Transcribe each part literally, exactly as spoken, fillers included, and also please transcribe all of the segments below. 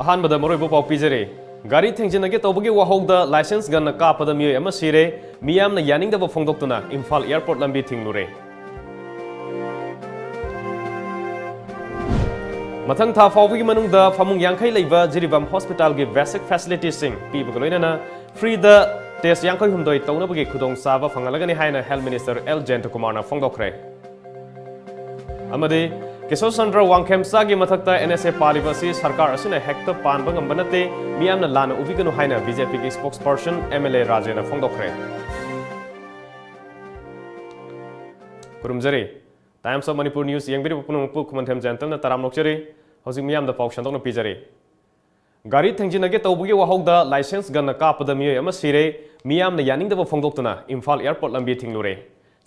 ꯑꯍꯥꯟꯕꯗ ꯃꯔꯨꯑꯣꯏꯕ ꯄꯥꯎ ꯄꯤꯖꯔꯤ꯫ ꯒꯥꯔꯤ ꯊꯦꯡꯖꯤꯟꯅꯒꯦ ꯇꯧꯕꯒꯤ ꯋꯥꯍꯧꯗ ꯂꯥꯏꯁꯦꯟꯁ ꯒꯟꯅ ꯀꯥꯞꯄꯗ ꯃꯤꯑꯣꯏ ꯑꯃ ꯁꯤꯔꯦ꯫ ꯃꯤꯌꯥꯝꯅ ꯌꯥꯅꯤꯡꯗꯕ ꯐꯣꯡꯗꯣꯛꯇꯨꯅ ꯏꯝꯐꯥꯜ ꯑꯦꯌꯔꯄꯣꯔꯠ ꯂꯝꯕꯤ ꯊꯤꯡꯂꯨꯔꯦ꯫ ꯃꯊꯪ ꯊꯥ ꯐꯥꯎꯕꯒꯤ ꯃꯅꯨꯡꯗ ꯐꯃꯨꯡ ꯌꯥꯡꯈꯩ ꯂꯩꯕ ꯖꯤꯔꯤꯕꯥꯝ ꯍꯣꯁꯄꯤꯇꯥꯜꯒꯤ ꯕꯦꯁꯤꯛ ꯐꯦꯁꯤꯂꯤꯇꯤꯁꯤꯡ ꯄꯤꯕꯒ ꯂꯣꯏꯅꯅ ꯐ꯭ꯔꯤꯗ ꯇꯦꯁ ꯌꯥꯡꯈꯩ ꯍꯨꯝꯗꯣꯏ ꯇꯧꯅꯕꯒꯤ ꯈꯨꯗꯣꯡꯆꯥꯕ ꯐꯪꯍꯜꯂꯒꯅꯤ ꯍꯥꯏꯅ ꯍꯦꯜꯊ ꯃꯤꯅꯤꯁꯇꯔ ꯑꯦꯜ ꯖꯌꯟꯇꯀꯨꯃꯥꯔꯅ ꯐꯣꯡꯗꯣꯛꯈ꯭ꯔꯦ꯫ ꯑꯃꯗꯤ ꯀꯦꯁꯣꯔ ꯆꯟꯗ꯭ꯔ ꯋꯥꯡꯈꯦꯝꯆꯥꯒꯤ ꯃꯊꯛꯇ ꯑꯦꯟ ꯑꯦꯁ ꯑꯦ ꯄꯥꯜꯂꯤꯕ ꯑꯁꯤ ꯁꯔꯀꯥꯔ ꯑꯁꯤꯅ ꯍꯦꯛꯇ ꯄꯥꯟꯕ ꯉꯝꯕ ꯅꯠꯇꯦ, ꯃꯤꯌꯥꯝꯅ ꯂꯥꯟꯅ ꯎꯕꯤꯒꯅꯨ ꯍꯥꯏꯅ ꯕꯤ ꯖꯦ ꯄꯤꯒꯤ spokesperson M L A ꯔꯥꯖꯦꯅ ꯐꯣꯡꯗꯣꯛꯈ꯭ꯔꯦ꯫ ꯈꯨꯔꯨꯝꯖꯔꯤ꯫ ꯇꯥꯏꯝꯁ ꯑꯣꯐ ꯃꯅꯤꯄꯨꯔ ꯅ꯭ꯌꯨꯁ ꯌꯦꯡꯕꯤꯔꯤꯕ ꯄꯨꯝꯅꯃꯛꯄꯨ ꯈꯨꯃꯟꯊꯦꯝ ꯖꯌꯟꯇꯅ ꯇꯔꯥꯝꯅ ꯑꯣꯛꯆꯔꯤ꯫ ꯍꯧꯖꯤꯛ ꯃꯤꯌꯥꯝꯗ ꯄꯥꯎ ꯁꯟꯗꯣꯛꯅ ꯄꯤꯖꯔꯤ꯫ ꯒꯥꯔꯤ ꯊꯦꯡꯖꯤꯟꯅꯒꯦ ꯇꯧꯕꯒꯤ ꯋꯥꯍꯧꯗ ꯂꯥꯏꯁꯦꯟꯁ ꯒꯟꯅ ꯀꯥꯞꯄꯗ ꯃꯤꯑꯣꯏ ꯑꯃ ꯁꯤꯔꯦ꯫ ꯃꯤꯌꯥꯝꯅ ꯌꯥꯅꯤꯡꯗꯕ ꯐꯣꯡꯗꯣꯛꯇꯨꯅ ꯏꯝꯐꯥꯜ ꯑꯦꯌꯔꯄꯣꯔꯠ ꯂꯝꯕꯤ ꯊꯤꯡꯂꯨꯔꯦ꯫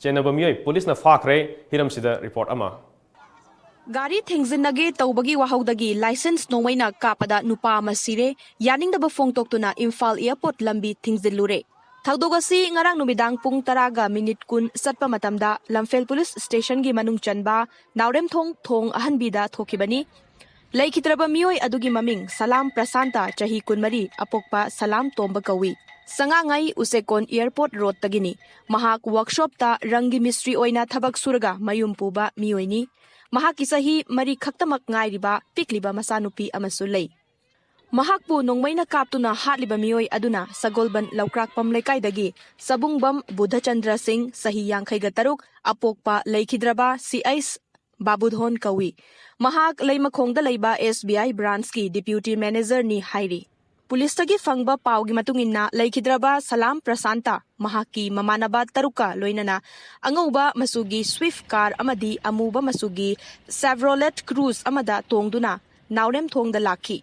ꯆꯦꯟꯅꯕ ꯃꯤꯑꯣꯏ ꯄꯨꯂꯤꯁꯅ ꯐꯥꯈ꯭ꯔꯦ꯫ ꯍꯤꯔꯝꯁꯤꯗ ꯔꯤꯄꯣꯔꯠ ꯑꯃ꯫ ꯒꯥꯔꯤ ꯊꯦꯡꯖꯤꯟꯅꯒꯦ ꯇꯧꯕꯒꯤ ꯋꯥꯍꯧꯗꯒꯤ ꯂꯥꯏꯁꯦꯟꯁ ꯅꯣꯡꯃꯩꯅ ꯀꯥꯞꯄꯗ ꯅꯨꯄꯥ ꯑꯃ ꯁꯤꯔꯦ꯫ ꯌꯥꯅꯤꯡꯗꯕ ꯐꯣꯡꯗꯣꯛꯇꯨꯅ ꯏꯝꯐꯥꯜ ꯑꯦꯌꯔꯄꯣꯔꯠ ꯂꯝꯕꯤ ꯊꯤꯡꯖꯤꯜꯂꯨꯔꯦ꯫ ꯊꯧꯗꯣꯛ ꯑꯁꯤ ꯉꯔꯥꯡ ꯅꯨꯃꯤꯗꯥꯡ ꯄꯨꯡ ꯇꯔꯥꯒ ꯃꯤꯅꯤꯠ ꯀꯨꯟ ꯆꯠꯄ ꯃꯇꯝꯗ ꯂꯝꯐꯦꯜ ꯄꯨꯂꯤꯁ ꯁ꯭ꯇꯦꯁꯟꯒꯤ ꯃꯅꯨꯡ ꯆꯟꯕ ꯅꯥꯎꯔꯦꯝꯊꯣꯡ ꯊꯣꯡ ꯑꯍꯟꯕꯤꯗ ꯊꯣꯛꯈꯤꯕꯅꯤ꯫ ꯂꯩꯈꯤꯗ꯭ꯔꯕ ꯃꯤꯑꯣꯏ ꯑꯗꯨꯒꯤ ꯃꯃꯤꯡ ꯁꯂꯥꯝ ꯄ꯭ꯔꯁꯥꯟꯇ, ꯆꯍꯤ ꯀꯨꯟꯃꯔꯤ, ꯑꯄꯣꯛꯄ ꯁꯂꯥꯝ ꯇꯣꯝꯕ ꯀꯧꯏ꯫ ꯁꯉꯥꯉꯩ ꯎꯆꯦꯀꯣꯟ ꯑꯦꯌꯔꯄꯣꯔꯠ ꯔꯣꯗꯇꯒꯤꯅꯤ꯫ ꯃꯍꯥꯛ ꯋꯥꯔꯛꯁꯣꯞꯇ ꯔꯪꯒꯤ ꯃꯤꯁꯇ꯭ꯔꯤ ꯑꯣꯏꯅ ꯊꯕꯛ ꯁꯨꯔꯒ ꯃꯌꯨꯝ ꯄꯨꯕ ꯃꯤꯑꯣꯏꯅꯤ꯫ ꯃꯍꯥꯛꯀꯤ ꯆꯍꯤ ꯃꯔꯤ ꯈꯛꯇꯃꯛ ꯉꯥꯏꯔꯤꯕ ꯄꯤꯛꯂꯤꯕ ꯃꯆꯥꯅꯨꯄꯤ ꯑꯃꯁꯨ ꯂꯩ꯫ ꯃꯍꯥꯛꯄꯨ ꯅꯣꯡꯃꯩꯅ ꯀꯥꯞꯇꯨꯅ ꯍꯥꯠꯂꯤꯕ ꯃꯤꯑꯣꯏ ꯑꯗꯨꯅ ꯁꯒꯣꯜꯕꯟ ꯂꯧꯀ꯭ꯔꯥꯛꯄꯝ ꯂꯩꯀꯥꯏꯗꯒꯤ ꯁꯕꯨꯡꯕꯝ ꯕꯨꯙꯆꯟꯗ꯭ꯔ ꯁꯤꯡ, ꯆꯍꯤ ꯌꯥꯡꯈꯩꯒ ꯇꯔꯨꯛ, ꯑꯄꯣꯛꯄ ꯂꯩꯈꯤꯗ꯭ꯔꯕ ꯁꯤ ꯑꯩꯆ ꯕꯥꯕꯨꯙꯣꯟ ꯀꯧꯏ꯫ ꯃꯍꯥꯛ ꯂꯩꯃꯈꯣꯡꯗ ꯂꯩꯕ ꯑꯦꯁ ꯕꯤ ꯑꯥꯏ ꯕ꯭ꯔꯥꯟꯁꯀꯤ ꯗꯤꯄ꯭ꯌꯨꯇꯤ ꯃꯦꯅꯦꯖꯔꯅꯤ ꯍꯥꯏꯔꯤ꯫ ꯄꯨꯂꯤꯁꯇꯒꯤ ꯐꯪꯕ ꯄꯥꯎꯒꯤ ꯃꯇꯨꯡ ꯏꯟꯅ, ꯂꯩꯈꯤꯗ꯭ꯔꯕ ꯁꯂꯥꯝ ꯄ꯭ꯔꯁꯥꯟꯇ ꯃꯍꯥꯛꯀꯤ ꯃꯃꯥꯟꯅꯕ ꯇꯔꯨꯛꯀ ꯂꯣꯏꯅꯅ ꯑꯉꯧꯕ ꯃꯆꯨꯒꯤ ꯁ꯭ꯋꯤꯐ ꯀꯥꯔ ꯑꯃꯗꯤ ꯑꯃꯨꯕ ꯃꯆꯨꯒꯤ ꯁꯦꯚ꯭ꯔꯣꯂꯦꯠ ꯀ꯭ꯔꯨꯖ ꯑꯃꯗ ꯇꯣꯡꯗꯨꯅ ꯅꯥꯎꯔꯦꯝꯊꯣꯡꯗ ꯂꯥꯛꯈꯤ꯫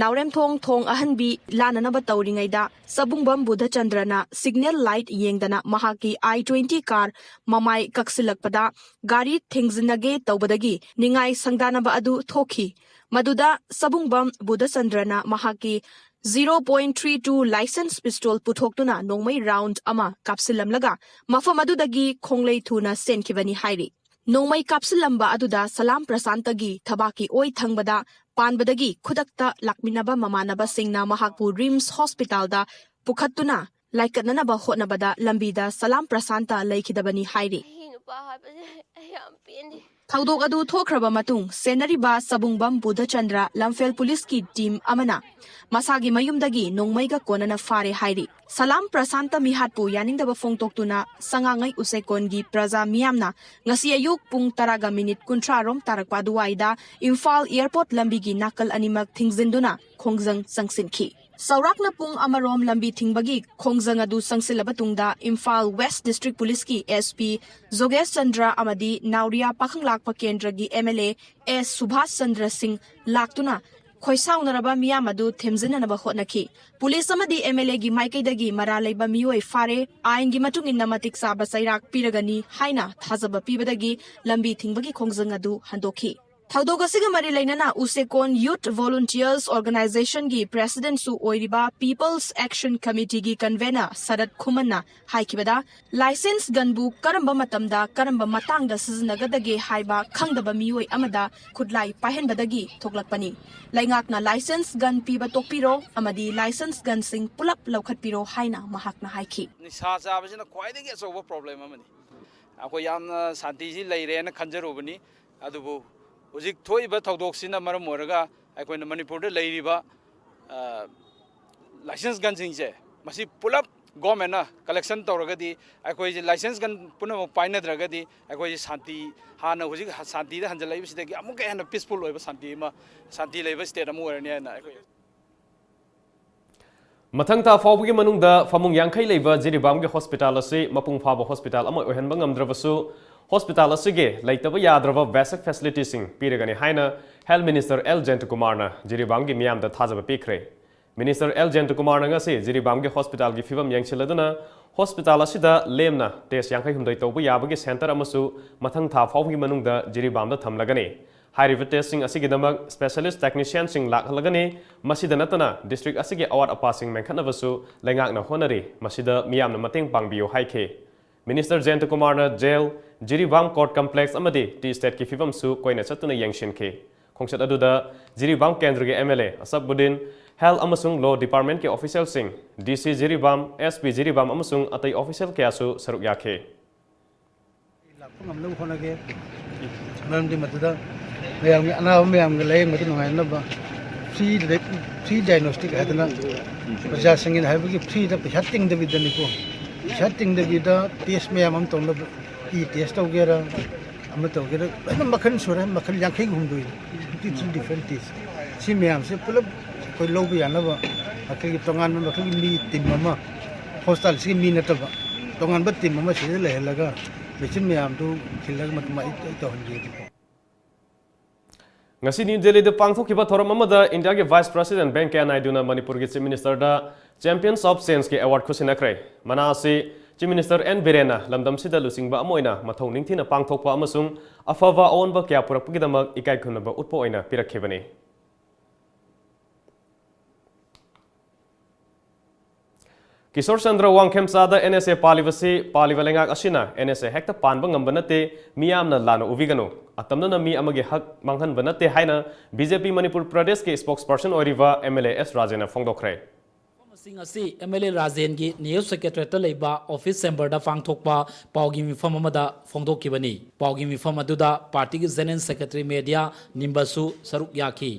ꯅꯥꯎꯔꯦꯝꯊꯣꯡ ꯊꯣꯡ ꯑꯍꯟꯕꯤ ꯂꯥꯟꯅꯅꯕ ꯇꯧꯔꯤꯉꯩꯗ ꯁꯕꯨꯡꯕꯝ ꯕꯨꯙꯆꯟꯗ꯭ꯔꯅ ꯁꯤꯒꯅꯦꯜ ꯂꯥꯏꯠ ꯌꯦꯡꯗꯅ ꯃꯍꯥꯛꯀꯤ ꯑꯥꯏ ꯇ꯭ꯋꯦꯟꯇꯤ ꯀꯥꯔ ꯃꯃꯥꯏ ꯀꯛꯁꯤꯜꯂꯛꯄꯗ ꯒꯥꯔꯤ ꯊꯦꯡꯖꯤꯟꯅꯒꯦ ꯇꯧꯕꯗꯒꯤ ꯅꯤꯡꯉꯥꯏ ꯁꯪꯗꯥꯅꯕ ꯑꯗꯨ ꯊꯣꯛꯈꯤ꯫ ꯃꯗꯨꯗ ꯁꯕꯨꯡꯕꯝ ꯕꯨꯙꯆꯟꯗ꯭ꯔꯅ ꯃꯍꯥꯛꯀꯤ zero point three two licence pistol ꯄꯨꯊꯣꯛꯇꯨꯅ ꯅꯣꯡꯃꯩ ꯔꯥꯎꯟꯗ ꯑꯃ ꯀꯥꯞꯁꯤꯜꯂꯝꯂꯒ ꯃꯐꯝ ꯑꯗꯨꯗꯒꯤ ꯈꯣꯡꯂꯩ ꯊꯨꯅ ꯆꯦꯟꯈꯤꯕꯅꯤ ꯍꯥꯏꯔꯤ꯫ ꯅꯣꯡꯃꯩ ꯀꯥꯞꯁꯤꯜꯂꯝꯕ ꯑꯗꯨꯗ ꯁꯂꯥꯝ ꯄ꯭ꯔꯁꯥꯟꯇꯒꯤ ꯊꯕꯥꯛꯀꯤ ꯑꯣꯏ ꯊꯪꯕꯗ ꯄꯥꯟꯕꯗꯒꯤ ꯈꯨꯗꯛꯇ ꯂꯥꯛꯃꯤꯟꯅꯕ ꯃꯃꯥꯟꯅꯕꯁꯤꯡꯅ ꯃꯍꯥꯛꯄꯨ ꯔꯤꯝꯁ ꯍꯣꯁꯄꯤꯇꯥꯜꯗ ꯄꯨꯈꯠꯇꯨꯅ ꯂꯥꯏꯀꯠꯅꯅꯕ ꯍꯣꯠꯅꯕꯗ ꯂꯝꯕꯤꯗ ꯁꯂꯥꯝ ꯄ꯭ꯔꯁꯥꯟꯇ ꯂꯩꯈꯤꯗꯕꯅꯤ ꯍꯥꯏꯔꯤ꯫ ꯑꯩꯒꯤ ꯅꯨꯄꯥ ꯍꯥꯠꯄꯁꯦ ꯑꯩ ꯌꯥꯝ ꯄꯦꯟꯗꯦ꯫ ꯊꯧꯗꯣꯛ ꯑꯗꯨ ꯊꯣꯛꯈ꯭ꯔꯕ ꯃꯇꯨꯡ ꯁꯦꯟꯅꯔꯤꯕ ꯁꯕꯨꯡꯕꯝ ꯕꯨꯙꯆꯟꯗ꯭ꯔ ꯂꯝꯐꯦꯜ ꯄꯨꯂꯤꯁꯀꯤ ꯇꯤꯝ ꯑꯃꯅ ꯃꯁꯥꯒꯤ ꯃꯌꯨꯝꯗꯒꯤ ꯅꯣꯡꯃꯩꯒ ꯀꯣꯟꯅꯅ ꯐꯥꯔꯦ ꯍꯥꯏꯔꯤ꯫ ꯁꯂꯥꯝ ꯄ꯭ꯔꯁꯥꯟꯇ ꯃꯤꯍꯥꯠꯄꯨ ꯌꯥꯅꯤꯡꯗꯕ ꯐꯣꯡꯗꯣꯛꯇꯨꯅ ꯁꯉꯥꯡꯉꯩ ꯎꯁꯦꯀꯣꯟꯒꯤ ꯄ꯭ꯔꯖꯥ ꯃꯤꯌꯥꯝꯅ ꯉꯁꯤ ꯑꯌꯨꯛ ꯄꯨꯡ ꯇꯔꯥꯒ ꯃꯤꯅꯤꯠ ꯀꯨꯟꯊ꯭ꯔꯥ ꯔꯣꯝ ꯇꯥꯔꯛꯄ ꯑꯗꯨꯋꯥꯏꯗ ꯏꯝꯐꯥꯜ ꯑꯦꯌꯔꯄꯣꯔꯠ ꯂꯝꯕꯤꯒꯤ ꯅꯥꯀꯜ ꯑꯅꯤꯃꯛ ꯊꯤꯡꯖꯤꯟꯗꯨꯅ ꯈꯣꯡꯖꯪ ꯆꯪꯁꯤꯟꯈꯤ꯫ ꯆꯥꯎꯔꯥꯛꯅ ꯄꯨꯡ ꯑꯃꯔꯣꯝ ꯂꯝꯕꯤ ꯊꯤꯡꯕꯒꯤ ꯈꯣꯡꯖꯪ ꯑꯗꯨ ꯆꯪꯁꯤꯜꯂꯕ ꯇꯨꯡꯗ ꯏꯝꯐꯥꯜ ꯋꯦꯁ ꯗꯤꯁꯇ꯭ꯔꯤꯛ ꯄꯨꯂꯤꯁꯀꯤ ꯑꯦꯁ ꯄꯤ ꯖꯣꯒꯦꯁ ꯆꯟꯗ꯭ꯔ ꯑꯃꯗꯤ ꯅꯥꯎꯔꯤꯌꯥ ꯄꯥꯈꯪꯂꯥꯛꯄ ꯀꯦꯟꯗ꯭ꯔꯒꯤ M L A S Subhas Chandra Singh ꯂꯥꯛꯇꯨꯅ ꯈꯣꯏꯁꯥꯎꯅꯔꯕ ꯃꯤꯌꯥꯝ ꯑꯗꯨ ꯊꯦꯝꯖꯤꯟꯅꯅꯕ ꯍꯣꯠꯅꯈꯤ꯫ ꯄꯨꯂꯤꯁ ꯑꯃꯗꯤ ꯑꯦꯝ ꯑꯦꯜ ꯑꯦꯒꯤ ꯃꯥꯏꯀꯩꯗꯒꯤ ꯃꯔꯥꯜ ꯂꯩꯕ ꯃꯤꯑꯣꯏ ꯐꯥꯔꯦ, ꯑꯥꯏꯟꯒꯤ ꯃꯇꯨꯡ ꯏꯟꯅ ꯃꯇꯤꯛ ꯆꯥꯕ ꯆꯩꯔꯥꯛ ꯄꯤꯔꯒꯅꯤ ꯍꯥꯏꯅ ꯊꯥꯖꯕ ꯄꯤꯕꯗꯒꯤ ꯂꯝꯕꯤ ꯊꯤꯡꯕꯒꯤ ꯈꯣꯡꯖꯪ ꯑꯗꯨ ꯍꯟꯗꯣꯛꯈꯤ꯫ ꯊꯧꯗꯣꯛ ꯑꯁꯤꯒ ꯃꯔꯤ ꯂꯩꯅꯅ ꯎꯁꯦꯀꯣꯟ ꯌꯨꯠ ꯚꯣꯂꯨꯟꯇꯤꯌꯔꯁ ꯑꯣꯔꯒꯅꯥꯏꯖꯦꯁꯟꯒꯤ ꯄ꯭ꯔꯦꯁꯤꯗꯦꯟꯠꯁꯨ ꯑꯣꯏꯔꯤꯕ ꯄꯤꯄꯜꯁ ꯑꯦꯛꯁꯟ ꯀꯃꯤꯇꯤꯒꯤ ꯀꯟꯚꯦꯅꯔ ꯁꯔꯠ ꯈꯨꯃꯟꯅ ꯍꯥꯏꯈꯤꯕꯗ, ꯂꯥꯏꯁꯦꯟꯁ ꯒꯟꯕꯨ ꯀꯔꯝꯕ ꯃꯇꯝꯗ ꯀꯔꯝꯕ ꯃꯇꯥꯡꯗ ꯁꯤꯖꯤꯟꯅꯒꯗꯒꯦ ꯍꯥꯏꯕ ꯈꯪꯗꯕ ꯃꯤꯑꯣꯏ ꯑꯃꯗ ꯈꯨꯠꯂꯥꯏ ꯄꯥꯏꯍꯟꯕꯗꯒꯤ ꯊꯣꯛꯂꯛꯄꯅꯤ꯫ ꯂꯩꯉꯥꯛꯅ ꯂꯥꯏꯁꯦꯟꯁ ꯒꯟ ꯄꯤꯕ ꯇꯣꯛꯄꯤꯔꯣ ꯑꯃꯗꯤ ꯂꯥꯏꯁꯦꯟꯁ ꯒꯟꯁꯤꯡ ꯄꯨꯂꯞ ꯂꯧꯈꯠꯄꯤꯔꯣ ꯍꯥꯏꯅ ꯃꯍꯥꯛꯅ ꯍꯥꯏꯈꯤ꯫ ꯅꯤꯁꯥ ꯆꯥꯕꯁꯤꯅ ꯈ꯭ꯋꯥꯏꯗꯒꯤ ꯑꯆꯧꯕ ꯄ꯭ꯔꯣꯕ꯭ꯂꯦꯝ ꯑꯃꯅꯤ꯫ ꯑꯩꯈꯣꯏ ꯌꯥꯝꯅ ꯁꯥꯟꯇꯤꯁꯤ ꯂꯩꯔꯦꯅ ꯈꯟꯖꯔꯨꯕꯅꯤ, ꯑꯗꯨꯕꯨ ꯍꯧꯖꯤꯛ ꯊꯣꯛꯏꯕ ꯊꯧꯗꯣꯛꯁꯤꯅ ꯃꯔꯝ ꯑꯣꯏꯔꯒ ꯑꯩꯈꯣꯏꯅ ꯃꯅꯤꯄꯨꯔꯗ ꯂꯩꯔꯤꯕ, ꯑ, ꯂꯥꯏꯁꯦꯟꯁ ꯒꯟꯁꯤꯡꯁꯦ ꯃꯁꯤ ꯄꯨꯂꯞ ꯒꯣꯔꯃꯦꯟꯅ ꯀꯂꯦꯛꯁꯟ ꯇꯧꯔꯒꯗꯤ, ꯑꯩꯈꯣꯏꯁꯦ ꯂꯥꯏꯁꯦꯟꯁ ꯒꯟ ꯄꯨꯝꯅꯃꯛ ꯄꯥꯏꯅꯗ꯭ꯔꯒꯗꯤ ꯑꯩꯈꯣꯏꯁꯦ ꯁꯥꯟꯇꯤ, ꯍꯥꯟꯅ ꯍꯧꯖꯤꯛ ꯁꯥꯟꯇꯤꯗ ꯍꯟꯖꯤꯜꯂꯛꯏꯕꯁꯤꯗꯒꯤ ꯑꯃꯨꯛꯀ ꯍꯦꯟꯅ ꯄꯤꯁꯐꯨꯜ ꯑꯣꯏꯕ ꯁꯥꯟꯇꯤ ꯑꯃ, ꯁꯥꯟꯇꯤ ꯂꯩꯕ ꯁ꯭ꯇꯦꯠ ꯑꯃ ꯑꯣꯏꯔꯅꯤ ꯍꯥꯏꯅ ꯑꯩꯈꯣꯏ ꯃꯊꯪ ꯊꯥ ꯐꯥꯎꯕꯒꯤ ꯃꯅꯨꯡꯗ ꯐꯃꯨꯡ ꯌꯥꯡꯈꯩ ꯂꯩꯕ ꯖꯤꯔꯤꯕꯥꯝꯒꯤ ꯍꯣꯁꯄꯤꯇꯥꯜ ꯑꯁꯤ ꯃꯄꯨꯡ ꯐꯥꯕ ꯍꯣꯁꯄꯤꯇꯥꯜ ꯑꯃ ꯑꯣꯏꯍꯟꯕ ꯉꯝꯗ꯭ꯔꯕꯁꯨ, ꯍꯣꯁꯄꯤꯇꯥꯜ ꯑꯁꯤꯒꯤ ꯂꯩꯇꯕ ꯌꯥꯗ꯭ꯔꯕ ꯕꯦꯁꯤꯛ ꯐꯦꯁꯤꯂꯤꯇꯤꯁꯤꯡ ꯄꯤꯔꯒꯅꯤ ꯍꯥꯏꯅ ꯍꯦꯜꯊ ꯃꯤꯅꯤꯁꯇꯔ ꯑꯦꯜ ꯖꯌꯟꯇꯀꯨꯃꯥꯔꯅ ꯖꯤꯔꯤꯕꯥꯝꯒꯤ ꯃꯤꯌꯥꯝꯗ ꯊꯥꯖꯕ ꯄꯤꯈ꯭ꯔꯦ꯫ ꯃꯤꯅꯤꯁꯇꯔ ꯑꯦꯜ ꯖꯌꯟꯇꯀꯨꯃꯥꯔꯅ ꯉꯁꯤ ꯖꯤꯔꯤꯕꯥꯝꯒꯤ ꯍꯣꯁꯄꯤꯇꯥꯜꯒꯤ ꯐꯤꯕꯝ ꯌꯦꯡꯁꯤꯜꯂꯗꯨꯅ, ꯍꯣꯁꯄꯤꯇꯥꯜ ꯑꯁꯤꯗ ꯂꯦꯝꯅ ꯇꯦꯁ ꯌꯥꯡꯈꯩ ꯍꯨꯝꯗꯣꯏ ꯇꯧꯕ ꯌꯥꯕꯒꯤ ꯁꯦꯟꯇꯔ ꯑꯃꯁꯨ ꯃꯊꯪ ꯊꯥ ꯐꯥꯎꯕꯒꯤ ꯃꯅꯨꯡꯗ ꯖꯤꯔꯤꯕꯥꯝꯗ ꯊꯝꯂꯒꯅꯤ꯫ ꯍꯥꯏꯔꯤꯕ ꯇꯦꯁꯁꯤꯡ ꯑꯁꯤꯒꯤꯗꯃꯛ ꯁ꯭ꯄꯦꯁꯤꯌꯦꯂꯤꯁ ꯇꯦꯛꯅꯤꯁꯤꯌꯟꯁꯤꯡ ꯂꯥꯛꯍꯜꯂꯒꯅꯤ꯫ ꯃꯁꯤꯗ ꯅꯠꯇꯅ ꯗꯤꯁꯇ꯭ꯔꯤꯛ ꯑꯁꯤꯒꯤ ꯑꯋꯥꯠ ꯑꯄꯥꯁꯤꯡ ꯃꯦꯟꯈꯠꯅꯕꯁꯨ ꯂꯩꯉꯥꯛꯅ ꯍꯣꯠꯅꯔꯤ꯫ ꯃꯁꯤꯗ ꯃꯤꯌꯥꯝꯅ ꯃꯇꯦꯡ ꯄꯥꯡꯕꯤꯌꯨ ꯍꯥꯏꯈꯤ꯫ Minister Jayantakumarꯅ jail, Jiribam court complex ꯑꯃꯗꯤ tea estateꯀꯤ ꯐꯤꯕꯝꯁꯨ ꯀꯣꯏꯅ ꯆꯠꯇꯨꯅ ꯌꯦꯡꯁꯤꯟꯈꯤ꯫ ꯈꯣꯡꯆꯠ ꯑꯗꯨꯗ ꯖꯤꯔꯤꯕꯥꯝ ꯀꯦꯟꯗ꯭ꯔꯒꯤ MLA ꯑꯁꯐꯕꯨꯗꯤꯟ, health ꯑꯃꯁꯨꯡ law departmentꯀꯤ officialꯁꯤꯡ, DC Jiribam, SP Jiribam ꯑꯃꯁꯨꯡ ꯑꯇꯩ official ꯀꯌꯥꯁꯨ ꯁꯔꯨꯛ ꯌꯥꯈꯤ꯫ ꯂꯥꯛꯄ ꯉꯝꯅꯕ ꯍꯣꯠꯅꯒꯦ꯫ ꯃꯔꯝꯗꯤ ꯃꯗꯨꯗ ꯃꯌꯥꯝꯒꯤ ꯑꯅꯥꯕ ꯃꯌꯥꯝꯒ ꯂꯥꯌꯦꯡꯕꯗ ꯅꯨꯡꯉꯥꯏꯅꯕ free, free diagnostic ꯍꯥꯏꯗꯅ ꯄ꯭ꯔꯖꯥꯁꯤꯡꯒꯤꯅ ꯍꯥꯏꯕꯒꯤ freeꯗ ꯄꯩꯁꯥ ꯇꯤꯡꯗꯕꯤꯗꯅꯤꯀꯣ꯫ ꯄꯩꯁꯥ ꯇꯤꯡꯗꯕꯤꯗ test ꯃꯌꯥꯝ ꯑꯃ ꯇꯧꯅꯕ, ꯏ test ꯇꯧꯒꯦꯔꯥ, ꯑꯃ ꯇꯧꯒꯦꯔꯥ, ꯂꯣꯏꯅ ꯃꯈꯜ ꯁꯨꯔꯦ, ꯃꯈꯜ ꯌꯥꯡꯈꯩꯒ ꯍꯨꯝꯗꯣꯏ, fifty three different test꯫ ꯁꯤ ꯃꯌꯥꯝꯁꯦ ꯄꯨꯂꯞ ꯑꯩꯈꯣꯏ ꯂꯧꯕ ꯌꯥꯅꯕ ꯑꯩꯈꯣꯏꯒꯤ ꯇꯣꯉꯥꯟꯕ ꯃꯈꯜꯒꯤ ꯃꯤ team ꯑꯃ, hospitalꯁꯤꯒꯤ ꯃꯤ ꯅꯠꯇꯕ ꯇꯣꯉꯥꯟꯕ team ꯑꯃ ꯁꯤꯗ ꯂꯩꯍꯜꯂꯒ machine ꯃꯌꯥꯝꯗꯨ ꯈꯤꯜꯂꯒ ꯃꯗꯨꯃꯥꯏꯅ ꯇꯧꯍꯟꯒꯦ꯫ ꯉꯁꯤ ꯅ꯭ꯌꯨ ꯗꯦꯜꯂꯤꯗ ꯄꯥꯡꯊꯣꯛꯈꯤꯕ ꯊꯧꯔꯝ ꯑꯃꯗ ꯏꯟꯗꯤꯌꯥꯒꯤ Vice President ꯚꯦꯡꯀꯌꯥ ꯅꯥꯏꯗꯨꯅ ꯃꯅꯤꯄꯨꯔꯒꯤ Chief Ministerꯗ Champions of Changeꯀꯤ award ꯈꯨꯠꯁꯤꯟꯅꯈ꯭ꯔꯦ꯫ ꯃꯅꯥ ꯑꯁꯤ Chief Minister ꯑꯦꯟ ꯕꯤꯔꯦꯟꯅ ꯂꯝꯗꯝꯁꯤꯗ ꯂꯨꯆꯤꯡꯕ ꯑꯃ ꯑꯣꯏꯅ ꯃꯊꯧ ꯅꯤꯡꯊꯤꯅ ꯄꯥꯡꯊꯣꯛꯄ ꯑꯃꯁꯨꯡ ꯑꯐꯕ ꯑꯑꯣꯟꯕ ꯀꯌꯥ ꯄꯨꯔꯛꯄꯒꯤꯗꯃꯛ ꯏꯀꯥꯏ ꯈꯨꯝꯅꯕ ꯎꯠꯄ ꯑꯣꯏꯅ ꯄꯤꯔꯛꯈꯤꯕꯅꯤ꯫ ꯀꯤꯁꯣꯔ ꯆꯟꯗ꯭ꯔ ꯋꯥꯡꯈꯦꯝꯆꯥꯗ NSA ꯄꯥꯜꯂꯤꯕꯁꯤ ꯄꯥꯜꯂꯤꯕ ꯂꯩꯉꯥꯛ ꯑꯁꯤꯅ NSA ꯍꯦꯛꯇ ꯄꯥꯟꯕ ꯉꯝꯕ ꯅꯠꯇꯦ, ꯃꯤꯌꯥꯝꯅ ꯂꯥꯟꯅ ꯎꯕꯤꯒꯅꯨ꯫ ꯑꯇꯝꯅꯅ ꯃꯤ ꯑꯃꯒꯤ ꯍꯛ ꯃꯥꯡꯍꯟꯕ ꯅꯠꯇꯦ ꯍꯥꯏꯅ BJP ꯃꯅꯤꯄꯨꯔ ꯄ꯭ꯔꯗꯦꯁꯀꯤ spokesperson ꯑꯣꯏꯔꯤꯕ MLA ꯑꯦꯁ ꯔꯥꯖꯦꯟꯅ ꯐꯣꯡꯗꯣꯛꯈ꯭ꯔꯦ꯫ ꯃꯁꯤꯡ ꯑꯁꯤ MLA ꯔꯥꯖꯦꯟꯒꯤ ꯅꯤꯌꯨꯁ ꯁꯦꯀ꯭ꯔꯦꯇꯔꯤꯌꯦꯠꯇ ꯂꯩꯕ office chamberꯗ ꯄꯥꯡꯊꯣꯛꯄ ꯄꯥꯎꯒꯤ ꯃꯤꯐꯝ ꯑꯃꯗ ꯐꯣꯡꯗꯣꯛꯈꯤꯕꯅꯤ꯫ ꯄꯥꯎꯒꯤ ꯃꯤꯐꯝ ꯑꯗꯨꯗ ꯄꯥꯔꯇꯤꯒꯤ General Secretary ꯃꯦꯗꯤꯌꯥ ꯅꯤꯝꯕꯁꯨ ꯁꯔꯨꯛ ꯌꯥꯈꯤ꯫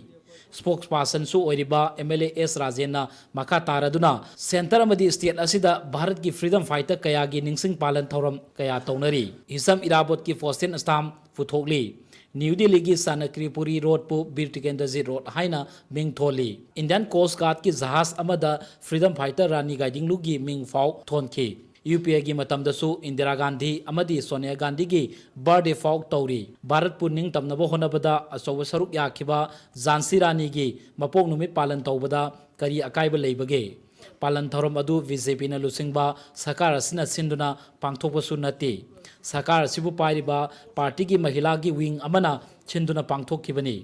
Spokespersonꯁꯨ ꯑꯣꯏꯔꯤꯕ MLA ꯑꯦꯁ ꯔꯥꯖꯦꯟꯅ ꯃꯈꯥ ꯇꯥꯔꯗꯨꯅ, centre ꯑꯃꯗꯤ state ꯑꯁꯤꯗ ꯚꯥꯔꯠꯀꯤ freedom fighter ꯀꯌꯥꯒꯤ ꯅꯤꯡꯁꯤꯡ ꯄꯥꯂꯟ ꯊꯧꯔꯝ ꯀꯌꯥ ꯇꯧꯅꯔꯤ꯫ ꯏꯁꯝ ꯏꯔꯥꯕꯣꯠꯀꯤ postage stamp ꯄꯨꯊꯣꯛꯂꯤ꯫ ꯅ꯭ꯌꯨ ꯗꯦꯜꯂꯤꯒꯤ ꯁꯥꯅꯀ꯭ꯔꯤꯄꯨꯔꯤ ꯔꯣꯗꯄꯨ ꯕꯤꯔ ꯇꯤꯀꯦꯟꯗ꯭ꯔꯖꯤꯠ ꯔꯣꯗ ꯍꯥꯏꯅ ꯃꯤꯡ ꯊꯣꯜꯂꯤ꯫ Indian Coast Guardꯀꯤ ꯖꯍꯥꯖ ꯑꯃꯗ freedom fighter ꯔꯥꯅꯤ ꯒꯥꯏꯗꯤꯡꯂꯨꯒꯤ ꯃꯤꯡ ꯐꯥꯎ ꯊꯣꯟꯈꯤ꯫ UPAꯒꯤ ꯃꯇꯝꯗꯁꯨ ꯏꯟꯗꯤꯔꯥ ꯒꯥꯟꯙꯤ ꯑꯃꯗꯤ ꯁꯣꯅꯤꯌꯥ ꯒꯥꯟꯙꯤꯒꯤ birthday ꯐꯥꯎ ꯇꯧꯔꯤ꯫ ꯚꯥꯔꯠꯄꯨ ꯅꯤꯡꯇꯝꯅꯕ ꯍꯣꯠꯅꯕꯗ ꯑꯆꯧꯕ ꯁꯔꯨꯛ ꯌꯥꯈꯤꯕ ꯖꯥꯟꯁꯤ ꯔꯥꯅꯤꯒꯤ ꯃꯄꯣꯛ ꯅꯨꯃꯤꯠ ꯄꯥꯂꯟ ꯇꯧꯕꯗ ꯀꯔꯤ ꯑꯀꯥꯏꯕ ꯂꯩꯕꯒꯦ? ꯄꯥꯂꯟ ꯊꯧꯔꯝ ꯑꯗꯨ BJPꯅ ꯂꯨꯆꯤꯡꯕ ꯁꯔꯀꯥꯔ ꯑꯁꯤꯅ ꯁꯤꯟꯗꯨꯅ ꯄꯥꯡꯊꯣꯛꯄꯁꯨ ꯅꯠꯇꯦ꯫ ꯁꯔꯀꯥꯔ ꯑꯁꯤꯕꯨ ꯄꯥꯏꯔꯤꯕ ꯄꯥꯔꯇꯤꯒꯤ ꯃꯍꯤꯂꯥꯒꯤ wing ꯑꯃꯅ ꯁꯤꯟꯗꯨꯅ ꯄꯥꯡꯊꯣꯛꯈꯤꯕꯅꯤ꯫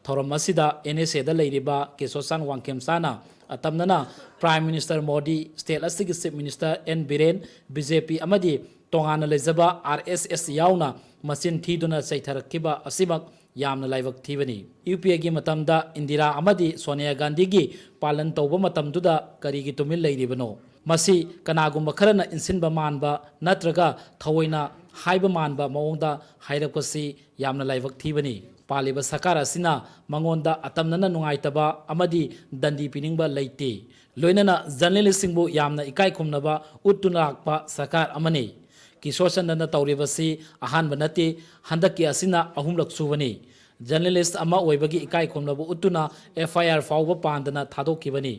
ꯊꯧꯔꯝ ꯑꯁꯤꯗ NSAꯗ ꯂꯩꯔꯤꯕ ꯀꯦꯁꯣꯆꯥꯟ ꯋꯥꯡꯈꯦꯝꯆꯥꯅ ꯑꯇꯝꯅꯅ Prime Minister ꯃꯣꯗꯤ, state ꯑꯁꯤꯒꯤ Chief Minister N Biren, BJP ꯑꯃꯗꯤ ꯇꯣꯉꯥꯟꯅ ꯂꯩꯖꯕ ꯑꯥꯔ ꯑꯦꯁ ꯑꯦꯁ ꯌꯥꯎꯅ ꯃꯆꯤꯟ ꯊꯤꯗꯨꯅ ꯆꯩꯊꯔꯛꯈꯤꯕ ꯑꯁꯤꯃꯛ ꯌꯥꯝꯅ ꯂꯥꯏꯕꯛ ꯊꯤꯕꯅꯤ꯫ ꯌꯨ ꯄꯤ ꯑꯦꯒꯤ ꯃꯇꯝꯗ ꯏꯟꯗꯤꯔꯥ ꯑꯃꯗꯤ ꯁꯣꯅꯤꯌꯥ ꯒꯥꯟꯙꯤꯒꯤ ꯄꯥꯂꯟ ꯇꯧꯕ ꯃꯇꯝꯗꯨꯗ ꯀꯔꯤꯒꯤ ꯇꯨꯃꯤꯟ ꯂꯩꯔꯤꯕꯅꯣ? ꯃꯁꯤ ꯀꯅꯥꯒꯨꯝꯕ ꯈꯔꯅ ꯏꯟꯁꯤꯟꯕ ꯃꯥꯟꯕ ꯅꯠꯇ꯭ꯔꯒ ꯊꯑꯣꯏꯅ ꯍꯥꯏꯕ ꯃꯥꯟꯕ ꯃꯑꯣꯡꯗ ꯍꯥꯏꯔꯛꯄꯁꯤ ꯌꯥꯝꯅ ꯂꯥꯏꯕꯛ ꯊꯤꯕꯅꯤ꯫ ꯄꯥꯜꯂꯤꯕ ꯁꯔꯀꯥꯔ ꯑꯁꯤꯅ ꯃꯉꯣꯟꯗ ꯑꯇꯝꯅꯅ ꯅꯨꯡꯉꯥꯏꯇꯕ ꯑꯃꯗꯤ ꯗꯟꯗꯤ ꯄꯤꯅꯤꯡꯕ ꯂꯩꯇꯦ꯫ ꯂꯣꯏꯅꯅ ꯖꯔꯅꯦꯂꯤꯁꯁꯤꯡꯕꯨ ꯌꯥꯝꯅ ꯏꯀꯥꯏ ꯈꯨꯝꯅꯕ ꯎꯠꯇꯨꯅ ꯂꯥꯛꯄ ꯁꯔꯀꯥꯔ ꯑꯃꯅꯤ꯫ ꯀꯤꯁꯣꯔ ꯆꯟꯗ꯭ꯔꯅ ꯇꯧꯔꯤꯕꯁꯤ ꯑꯍꯥꯟꯕ ꯅꯠꯇꯦ, ꯍꯟꯗꯛꯀꯤ ꯑꯁꯤꯅ ꯑꯍꯨꯝꯂꯛ ꯁꯨꯕꯅꯤ꯫ ꯖꯔꯅꯦꯂꯤꯁ ꯑꯃ ꯑꯣꯏꯕꯒꯤ ꯏꯀꯥꯏ ꯈꯨꯝꯅꯕ ꯎꯠꯇꯨꯅ ꯑꯦꯐ ꯑꯥꯏ ꯑꯥꯔ ꯐꯥꯎꯕ ꯄꯥꯟꯗꯅ ꯊꯥꯗꯣꯛꯈꯤꯕꯅꯤ꯫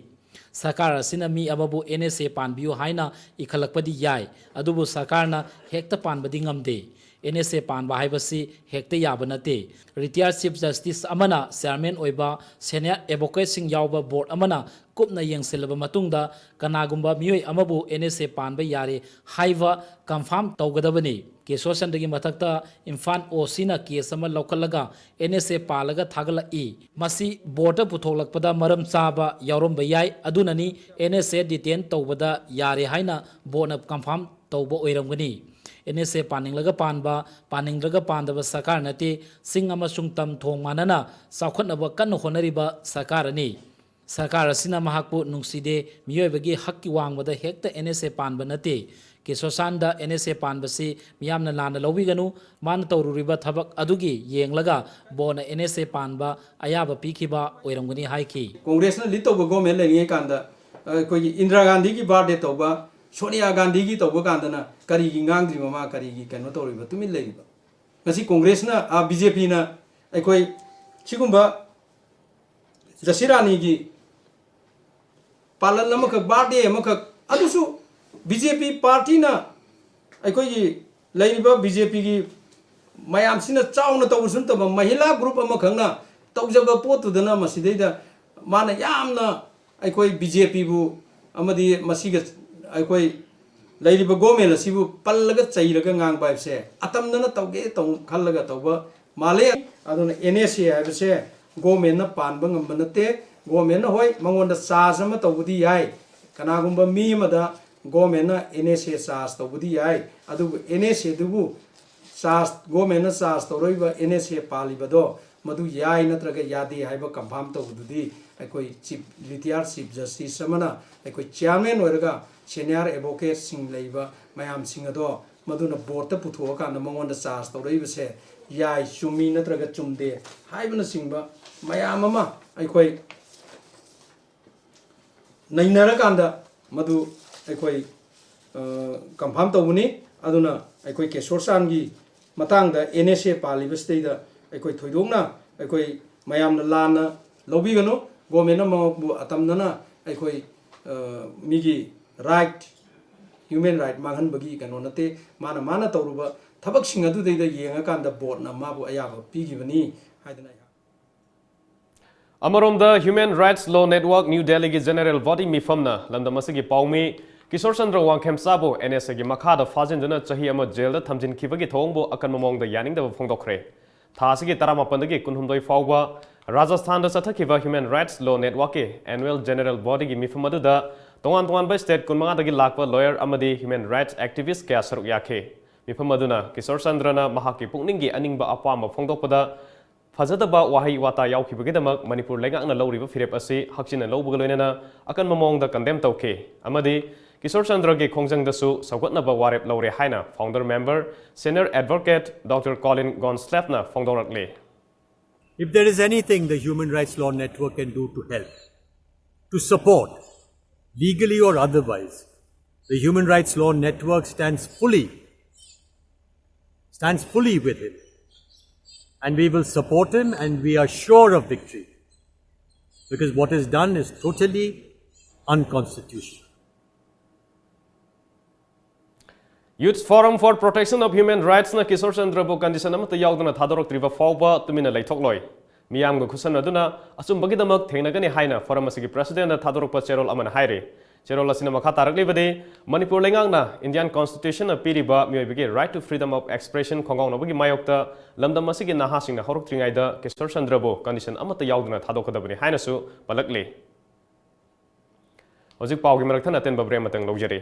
ꯁꯔꯀꯥꯔ ꯑꯁꯤꯅ ꯃꯤ ꯑꯃꯕꯨ ꯑꯦꯟ ꯑꯦꯁ ꯑꯦ ꯄꯥꯟꯕꯤꯌꯨ ꯍꯥꯏꯅ ꯏꯈꯠꯂꯛꯄꯗꯤ ꯌꯥꯏ, ꯑꯗꯨꯕꯨ ꯁꯔꯀꯥꯔꯅ ꯍꯦꯛꯇ ꯄꯥꯟꯕꯗꯤ ꯉꯝꯗꯦ꯫ ꯑꯦꯟ ꯑꯦꯁ ꯑꯦ ꯄꯥꯟꯕ ꯍꯥꯏꯕꯁꯤ ꯍꯦꯛꯇ ꯌꯥꯕ ꯅꯠꯇꯦ꯫ ꯔꯤꯇꯥꯌꯔ ꯆꯤꯐ ꯖꯁꯇꯤꯁ ꯑꯃꯅ ꯆꯤꯌꯥꯔꯃꯦꯟ ꯑꯣꯏꯕ ꯁꯦꯅꯤꯌꯔ ꯑꯦꯗꯚꯣꯀꯦꯠꯁꯤꯡ ꯌꯥꯎꯕ ꯕꯣꯔꯗ ꯑꯃꯅ ꯀꯨꯞꯅ ꯌꯦꯡꯁꯤꯜꯂꯕ ꯃꯇꯨꯡꯗ ꯀꯅꯥꯒꯨꯝꯕ ꯃꯤꯑꯣꯏ ꯑꯃꯕꯨ ꯑꯦꯟ ꯑꯦꯁ ꯑꯦ ꯄꯥꯟꯕ ꯌꯥꯔꯦ ꯍꯥꯏꯕ ꯀꯟꯐꯥꯔꯝ ꯇꯧꯒꯗꯕꯅꯤ꯫ ꯀꯦꯁꯣꯔ ꯆꯟꯗ꯭ꯔꯒꯤ ꯃꯊꯛꯇ ꯏꯝꯐꯥꯜ ꯑꯣ ꯁꯤꯅ ꯀꯦꯁ ꯑꯃ ꯂꯧꯈꯠꯂꯒ ꯑꯦꯟ ꯑꯦꯁ ꯑꯦ ꯄꯥꯜꯂꯒ ꯊꯥꯒꯠꯂꯛꯏ꯫ ꯃꯁꯤ ꯕꯣꯔꯗꯇ ꯄꯨꯊꯣꯛꯂꯛꯄꯗ ꯃꯔꯝ ꯆꯥꯕ ꯌꯥꯎꯔꯝꯕ ꯌꯥꯏ, ꯑꯗꯨꯅꯅꯤ ꯑꯦꯟ ꯑꯦꯁ ꯑꯦ ꯗꯤꯇꯦꯟ ꯇꯧꯕꯗ ꯌꯥꯔꯦ ꯍꯥꯏꯅ ꯕꯣꯔꯗꯅ ꯀꯟꯐꯥꯔꯝ ꯇꯧꯕ ꯑꯣꯏꯔꯝꯒꯅꯤ꯫ ꯑꯦꯟ ꯑꯦꯁ ꯑꯦ ꯄꯥꯅꯤꯡꯂꯒ ꯄꯥꯟꯕ, ꯄꯥꯅꯤꯡꯗ꯭ꯔꯒ ꯄꯥꯟꯗꯕ ꯁꯔꯀꯥꯔ ꯅꯠꯇꯦ꯫ ꯆꯤꯡ ꯑꯃꯁꯨꯡ ꯇꯝ ꯊꯣꯡ ꯃꯥꯟꯅꯅ ꯆꯥꯎꯈꯠꯅꯕ ꯀꯟꯅ ꯍꯣꯠꯅꯔꯤꯕ ꯁꯔꯀꯥꯔꯅꯤ꯫ ꯁꯔꯀꯥꯔ ꯑꯁꯤꯅ ꯃꯍꯥꯛꯄꯨ ꯅꯨꯡꯁꯤꯗꯦ, ꯃꯤꯑꯣꯏꯕꯒꯤ ꯍꯛꯀꯤ ꯋꯥꯡꯃꯗ ꯍꯦꯛꯇ ꯑꯦꯟ ꯑꯦꯁ ꯑꯦ ꯄꯥꯟꯕ ꯅꯠꯇꯦ꯫ ꯀꯦꯁꯣꯔ ꯆꯟꯗ꯭ꯔ ꯑꯦꯟ ꯑꯦꯁ ꯑꯦ ꯄꯥꯟꯕꯁꯤ ꯃꯤꯌꯥꯝꯅ ꯂꯥꯟꯅ ꯂꯧꯕꯤꯒꯅꯨ, ꯃꯥꯅ ꯇꯧꯔꯨꯔꯤꯕ ꯊꯕꯛ ꯑꯗꯨꯒꯤ ꯌꯦꯡꯂꯒ ꯕꯣꯔꯗꯅ ꯑꯦꯟ ꯑꯦꯁ ꯑꯦ ꯄꯥꯟꯕ ꯑꯌꯥꯕ ꯄꯤꯈꯤꯕ ꯑꯣꯏꯔꯝꯒꯅꯤ ꯍꯥꯏꯈꯤ꯫ ꯀꯣꯡꯒ꯭ꯔꯦꯁꯅ ꯂꯤꯗ ꯇꯧꯕ ꯒꯣꯔꯃꯦꯟ ꯂꯩꯔꯤꯉꯩ ꯀꯥꯟꯗ ꯑꯩꯈꯣꯏꯒꯤ ꯏꯟꯗꯤꯔꯥ ꯒꯥꯟꯙꯤꯒꯤ ꯕꯥꯔꯗꯦ ꯇꯧꯕ, ꯁꯣꯅꯤꯌꯥ ꯒꯥꯟꯙꯤꯒꯤ ꯇꯧꯕ ꯀꯥꯟꯗꯅ ꯀꯔꯤꯒꯤ ꯉꯥꯡꯗ꯭ꯔꯤꯕ, ꯃꯥ ꯀꯔꯤꯒꯤ ꯀꯩꯅꯣ ꯇꯧꯔꯤꯕ, ꯇꯨꯃꯤꯟ ꯂꯩꯔꯤꯕ? ꯉꯁꯤ ꯀꯣꯡꯒ꯭ꯔꯦꯁꯅ, ꯑ, ꯕꯤ ꯖꯦ ꯄꯤꯅ ꯑꯩꯈꯣꯏ ꯁꯤꯒꯨꯝꯕ ꯖꯁꯤꯔꯥꯅꯤꯒꯤ ꯄꯥꯂꯟ ꯑꯃꯈꯛ, ꯕꯥꯔꯗꯦ ꯑꯃꯈꯛ, ꯑꯗꯨꯁꯨ ꯕꯤ ꯖꯦ ꯄꯤ ꯄꯥꯔꯇꯤꯅ, ꯑꯩꯈꯣꯏꯒꯤ ꯂꯩꯔꯤꯕ ꯕꯤ ꯖꯦ ꯄꯤꯒꯤ ꯃꯌꯥꯝꯁꯤꯅ ꯆꯥꯎꯅ ꯇꯧꯕꯁꯨ ꯅꯠꯇꯕ ꯃꯍꯤꯂꯥ ꯒ꯭ꯔꯨꯞ ꯑꯃꯈꯛꯅ ꯇꯧꯖꯕ ꯄꯣꯠꯇꯨꯗꯅ ꯃꯁꯤꯗꯩꯗ ꯃꯥꯅ ꯌꯥꯝꯅ ꯑꯩꯈꯣꯏ ꯕꯤ ꯖꯦ ꯄꯤꯕꯨ ꯑꯃꯗꯤ ꯃꯁꯤꯒ ꯑꯩꯈꯣꯏ ꯂꯩꯔꯤꯕ ꯒꯣꯔꯃꯦꯟ ꯑꯁꯤꯕꯨ ꯄꯜꯂꯒ ꯆꯩꯔꯒ ꯉꯥꯡꯕ ꯍꯥꯏꯕꯁꯦ ꯑꯇꯝꯅꯅ ꯇꯧꯒꯦ ꯇꯧ ꯈꯜꯂꯒ ꯇꯧꯕ ꯃꯥꯜꯂꯦ꯫ ꯑꯗꯨꯅ ꯑꯦꯟ ꯑꯦꯁ ꯑꯦ ꯍꯥꯏꯕꯁꯦ ꯒꯣꯔꯃꯦꯟꯅ ꯄꯥꯟꯕ ꯉꯝꯕ ꯅꯠꯇꯦ꯫ ꯒꯣꯔꯃꯦꯟꯅ, ꯍꯣꯏ, ꯃꯉꯣꯟꯗ ꯆꯥꯔꯖ ꯑꯃ ꯇꯧꯕꯗꯤ ꯌꯥꯏ, ꯀꯅꯥꯒꯨꯝꯕ ꯃꯤ ꯑꯃꯗ ꯒꯣꯔꯃꯦꯟꯅ ꯑꯦꯟ ꯑꯦꯁ ꯑꯦ ꯆꯥꯔꯖ ꯇꯧꯕꯗꯤ ꯌꯥꯏ, ꯑꯗꯨꯕꯨ ꯑꯦꯟ ꯑꯦꯁ ꯑꯦꯗꯨꯕꯨ ꯆꯥꯔꯖ, ꯒꯣꯔꯃꯦꯟꯅ ꯆꯥꯔꯖ ꯇꯧꯔꯛꯏꯕ ꯑꯦꯟ ꯑꯦꯁ ꯑꯦ ꯄꯥꯜꯂꯤꯕꯗꯣ ꯃꯗꯨ ꯌꯥꯏ ꯅꯠꯇ꯭ꯔꯒ ꯌꯥꯗꯦ ꯍꯥꯏꯕ ꯀꯟꯐꯥꯔꯝ ꯇꯧꯕꯗꯨꯗꯤ ꯑꯩꯈꯣꯏ ꯆꯤꯞ, ꯔꯤꯇꯤꯌꯥꯔ ꯆꯤꯞ ꯖꯁꯇꯤꯁ ꯑꯃꯅ ꯑꯩꯈꯣꯏ ꯆꯤꯌꯥꯔꯃꯦꯟ ꯑꯣꯏꯔꯒ ꯁꯦꯅꯤꯌꯔ ꯑꯦꯗꯚꯣꯀꯦꯠꯁꯤꯡ ꯂꯩꯕ ꯃꯌꯥꯝꯁꯤꯡ ꯑꯗꯣ ꯃꯗꯨꯅ ꯕꯣꯔꯗꯇ ꯄꯨꯊꯣꯛꯑꯀꯥꯟꯗ ꯃꯉꯣꯟꯗ ꯆꯥꯔꯖ ꯇꯧꯔꯛꯏꯕꯁꯦ ꯌꯥꯏ, ꯆꯨꯝꯃꯤ ꯅꯠꯇ꯭ꯔꯒ ꯆꯨꯝꯗꯦ ꯍꯥꯏꯕꯅꯆꯤꯡꯕ ꯃꯌꯥꯝ ꯑꯃ ꯑꯩꯈꯣꯏ ꯅꯩꯅꯔꯀꯥꯟꯗ ꯃꯗꯨ ꯑꯩꯈꯣꯏ ꯀꯟꯐꯥꯔꯝ ꯇꯧꯕꯅꯤ꯫ ꯑꯗꯨꯅ ꯑꯩꯈꯣꯏ ꯀꯦꯁꯣꯔ ꯆꯥꯟꯒꯤ ꯃꯇꯥꯡꯗ ꯑꯦꯟ ꯑꯦꯁ ꯑꯦ ꯄꯥꯜꯂꯤꯕꯁꯤꯗꯩꯗ ꯑꯩꯈꯣꯏ ꯊꯣꯏꯗꯣꯛꯅ ꯑꯩꯈꯣꯏ ꯃꯌꯥꯝꯅ ꯂꯥꯟꯅ ꯂꯧꯕꯤꯒꯅꯨ꯫ ꯒꯣꯔꯃꯦꯟꯅ ꯃꯍꯥꯛꯄꯨ ꯑꯇꯝꯅꯅ ꯑꯩꯈꯣꯏ, ꯑ, ꯃꯤꯒꯤ ꯔꯥꯏꯠ, ꯍ꯭ꯌꯨꯃꯦꯟ ꯔꯥꯏꯠ ꯃꯥꯡꯍꯟꯕꯒꯤ ꯀꯩꯅꯣ ꯅꯠꯇꯦ꯫ ꯃꯥꯅ, ꯃꯥꯅ ꯇꯧꯔꯨꯕ ꯊꯕꯛꯁꯤꯡ ꯑꯗꯨꯗꯩꯗ ꯌꯦꯡꯉꯀꯥꯟꯗ ꯕꯣꯔꯗꯅ ꯃꯥꯕꯨ ꯑꯌꯥꯕ ꯄꯤꯈꯤꯕꯅꯤ ꯍꯥꯏꯗꯅ ꯑꯩꯍꯥꯛ ꯑꯃꯔꯣꯝꯗ, Human Rights Law Network New Delhi ꯒꯤ ꯖꯦꯅꯔꯦꯜ ꯕꯣꯗꯤ ꯃꯤꯐꯝꯅ ꯂꯝꯗꯝ ꯑꯁꯤꯒꯤ ꯄꯥꯎꯃꯤ ꯀꯤꯁꯣꯔ ꯆꯟꯗ꯭ꯔ ꯋꯥꯡꯈꯦꯝꯆꯥꯕꯨ ꯑꯦꯟ ꯑꯦꯁ ꯑꯦꯒꯤ ꯃꯈꯥꯗ ꯐꯥꯖꯤꯟꯗꯨꯅ ꯆꯍꯤ ꯑꯃ ꯖꯦꯜꯗ ꯊꯝꯖꯤꯟꯈꯤꯕꯒꯤ ꯊꯧꯑꯣꯡꯕꯨ ꯑꯀꯟꯕ ꯃꯑꯣꯡꯗ ꯌꯥꯅꯤꯡꯗꯕ ꯐꯣꯡꯗꯣꯛꯈ꯭ꯔꯦ꯫ ꯊꯥ ꯑꯁꯤꯒꯤ ꯇꯔꯥꯃꯥꯄꯟꯗꯒꯤ ꯀꯨꯟꯍꯨꯝꯗꯣꯏ ꯐꯥꯎꯕ ꯔꯥꯖꯁꯊꯥꯟꯗ ꯆꯠꯊꯈꯤꯕ Human Rights Law Network ꯀꯤ ꯑꯦꯅꯨꯋꯦꯜ ꯖꯦꯅꯔꯦꯜ ꯕꯣꯗꯤꯒꯤ ꯃꯤꯐꯝ ꯑꯗꯨꯗ ꯇꯣꯉꯥꯟ ꯇꯣꯉꯥꯟꯕ ꯁ꯭ꯇꯦꯠ ꯀꯨꯟꯃꯉꯥꯗꯒꯤ ꯂꯥꯛꯄ ꯂꯣꯌꯔ ꯑꯃꯗꯤ ꯍ꯭ꯌꯨꯃꯦꯟ ꯔꯥꯏꯠꯁ ꯑꯦꯛꯇꯤꯚꯤꯁ꯭ꯠ ꯀꯌꯥ ꯁꯔꯨꯛ ꯌꯥꯈꯤ꯫ ꯃꯤꯐꯝ ꯑꯗꯨꯅ ꯀꯤꯁꯣꯔ ꯆꯟꯗ꯭ꯔꯅ ꯃꯍꯥꯛꯀꯤ ꯄꯨꯛꯅꯤꯡꯒꯤ ꯑꯅꯤꯡꯕ ꯑꯄꯥꯝꯕ ꯐꯣꯡꯗꯣꯛꯄꯗ ꯐꯖꯗꯕ ꯋꯥꯍꯩ ꯋꯥꯇꯥ ꯌꯥꯎꯈꯤꯕꯒꯤꯗꯃꯛ ꯃꯅꯤꯄꯨꯔ ꯂꯩꯉꯥꯛꯅ ꯂꯧꯔꯤꯕ ꯐꯤꯔꯦꯞ ꯑꯁꯤ ꯍꯛꯆꯤꯟꯅ ꯂꯧꯕꯒ ꯂꯣꯏꯅꯅ ꯑꯀꯟꯕ ꯃꯑꯣꯡꯗ ꯀꯟꯗꯦꯝ ꯇꯧꯈꯤ ꯑꯃꯗꯤ ꯀꯤꯁꯣꯔ ꯆꯟꯗ꯭ꯔꯒꯤ ꯈꯣꯡꯖꯪꯗꯁꯨ ꯁꯧꯒꯠꯅꯕ ꯋꯥꯔꯦꯞ ꯂꯧꯔꯦ ꯍꯥꯏꯅ founder member, senior advocate doctor Colin ꯒꯣꯟꯁꯂꯦꯐꯅ ꯐꯣꯡꯗꯣꯔꯛꯂꯤ꯫ If there is anything the Human Rights Law Network can do to help, to support, legally or otherwise, the Human Rights Law Network stands fully, stands fully with him. And we will support him, and we are sure of victory, because what is done is totally unconstitutional. Youth Forum for Protection of Human Rights ꯅ Kishore ꯆꯟꯗ꯭ꯔꯕꯨ condition ꯑꯃꯠꯇ ꯌꯥꯎꯗꯅ ꯊꯥꯗꯣꯔꯛꯇ꯭ꯔꯤꯕ ꯐꯥꯎꯕ ꯇꯨꯃꯤꯟꯅ ꯂꯩꯊꯣꯛꯂꯣꯏ꯫ ꯃꯤꯌꯥꯝꯒ ꯈꯨꯠꯁꯝꯅꯗꯨꯅ ꯑꯆꯨꯝꯕꯒꯤꯗꯃꯛ ꯊꯦꯡꯅꯒꯅꯤ ꯍꯥꯏꯅ form ꯑꯁꯤꯒꯤ ꯄ꯭ꯔꯦꯁꯤꯗꯦꯟꯗ ꯊꯥꯗꯣꯔꯛꯄ ꯆꯦꯔꯣꯜ ꯑꯃꯅ ꯍꯥꯏꯔꯤ꯫ ꯆꯦꯔꯣꯜ ꯑꯁꯤꯅ ꯃꯈꯥ ꯇꯥꯔꯛꯂꯤꯕꯗꯤ, ꯃꯅꯤꯄꯨꯔ ꯂꯩꯉꯥꯛꯅ ꯏꯟꯗꯤꯌꯥꯟ ꯀꯣꯟꯁꯇꯤꯇ꯭ꯌꯨꯁꯟꯅ ꯄꯤꯔꯤꯕ ꯃꯤꯑꯣꯏꯕꯒꯤ right to freedom of expression ꯈꯣꯡꯒꯥꯎꯅꯕꯒꯤ ꯃꯥꯌꯣꯛꯇ ꯂꯝꯗꯝ ꯑꯁꯤꯒꯤ ꯅꯍꯥꯁꯤꯡꯅ ꯍꯧꯔꯛꯇ꯭ꯔꯤꯉꯩꯗ ꯀꯤꯁꯣꯔ ꯆꯟꯗ꯭ꯔꯕꯨ ꯀꯟꯗꯤꯁꯟ ꯑꯃꯠꯇ ꯌꯥꯎꯗꯅ ꯊꯥꯗꯣꯛꯀꯗꯕꯅꯤ ꯍꯥꯏꯅꯁꯨ ꯄꯜꯂꯛꯂꯤ꯫ ꯍꯧꯖꯤꯛ ꯄꯥꯎꯒꯤ ꯃꯔꯛ ꯊꯠꯅ ꯑꯇꯦꯟꯕ break ꯑꯃꯇꯪ ꯂꯧꯖꯔꯤ꯫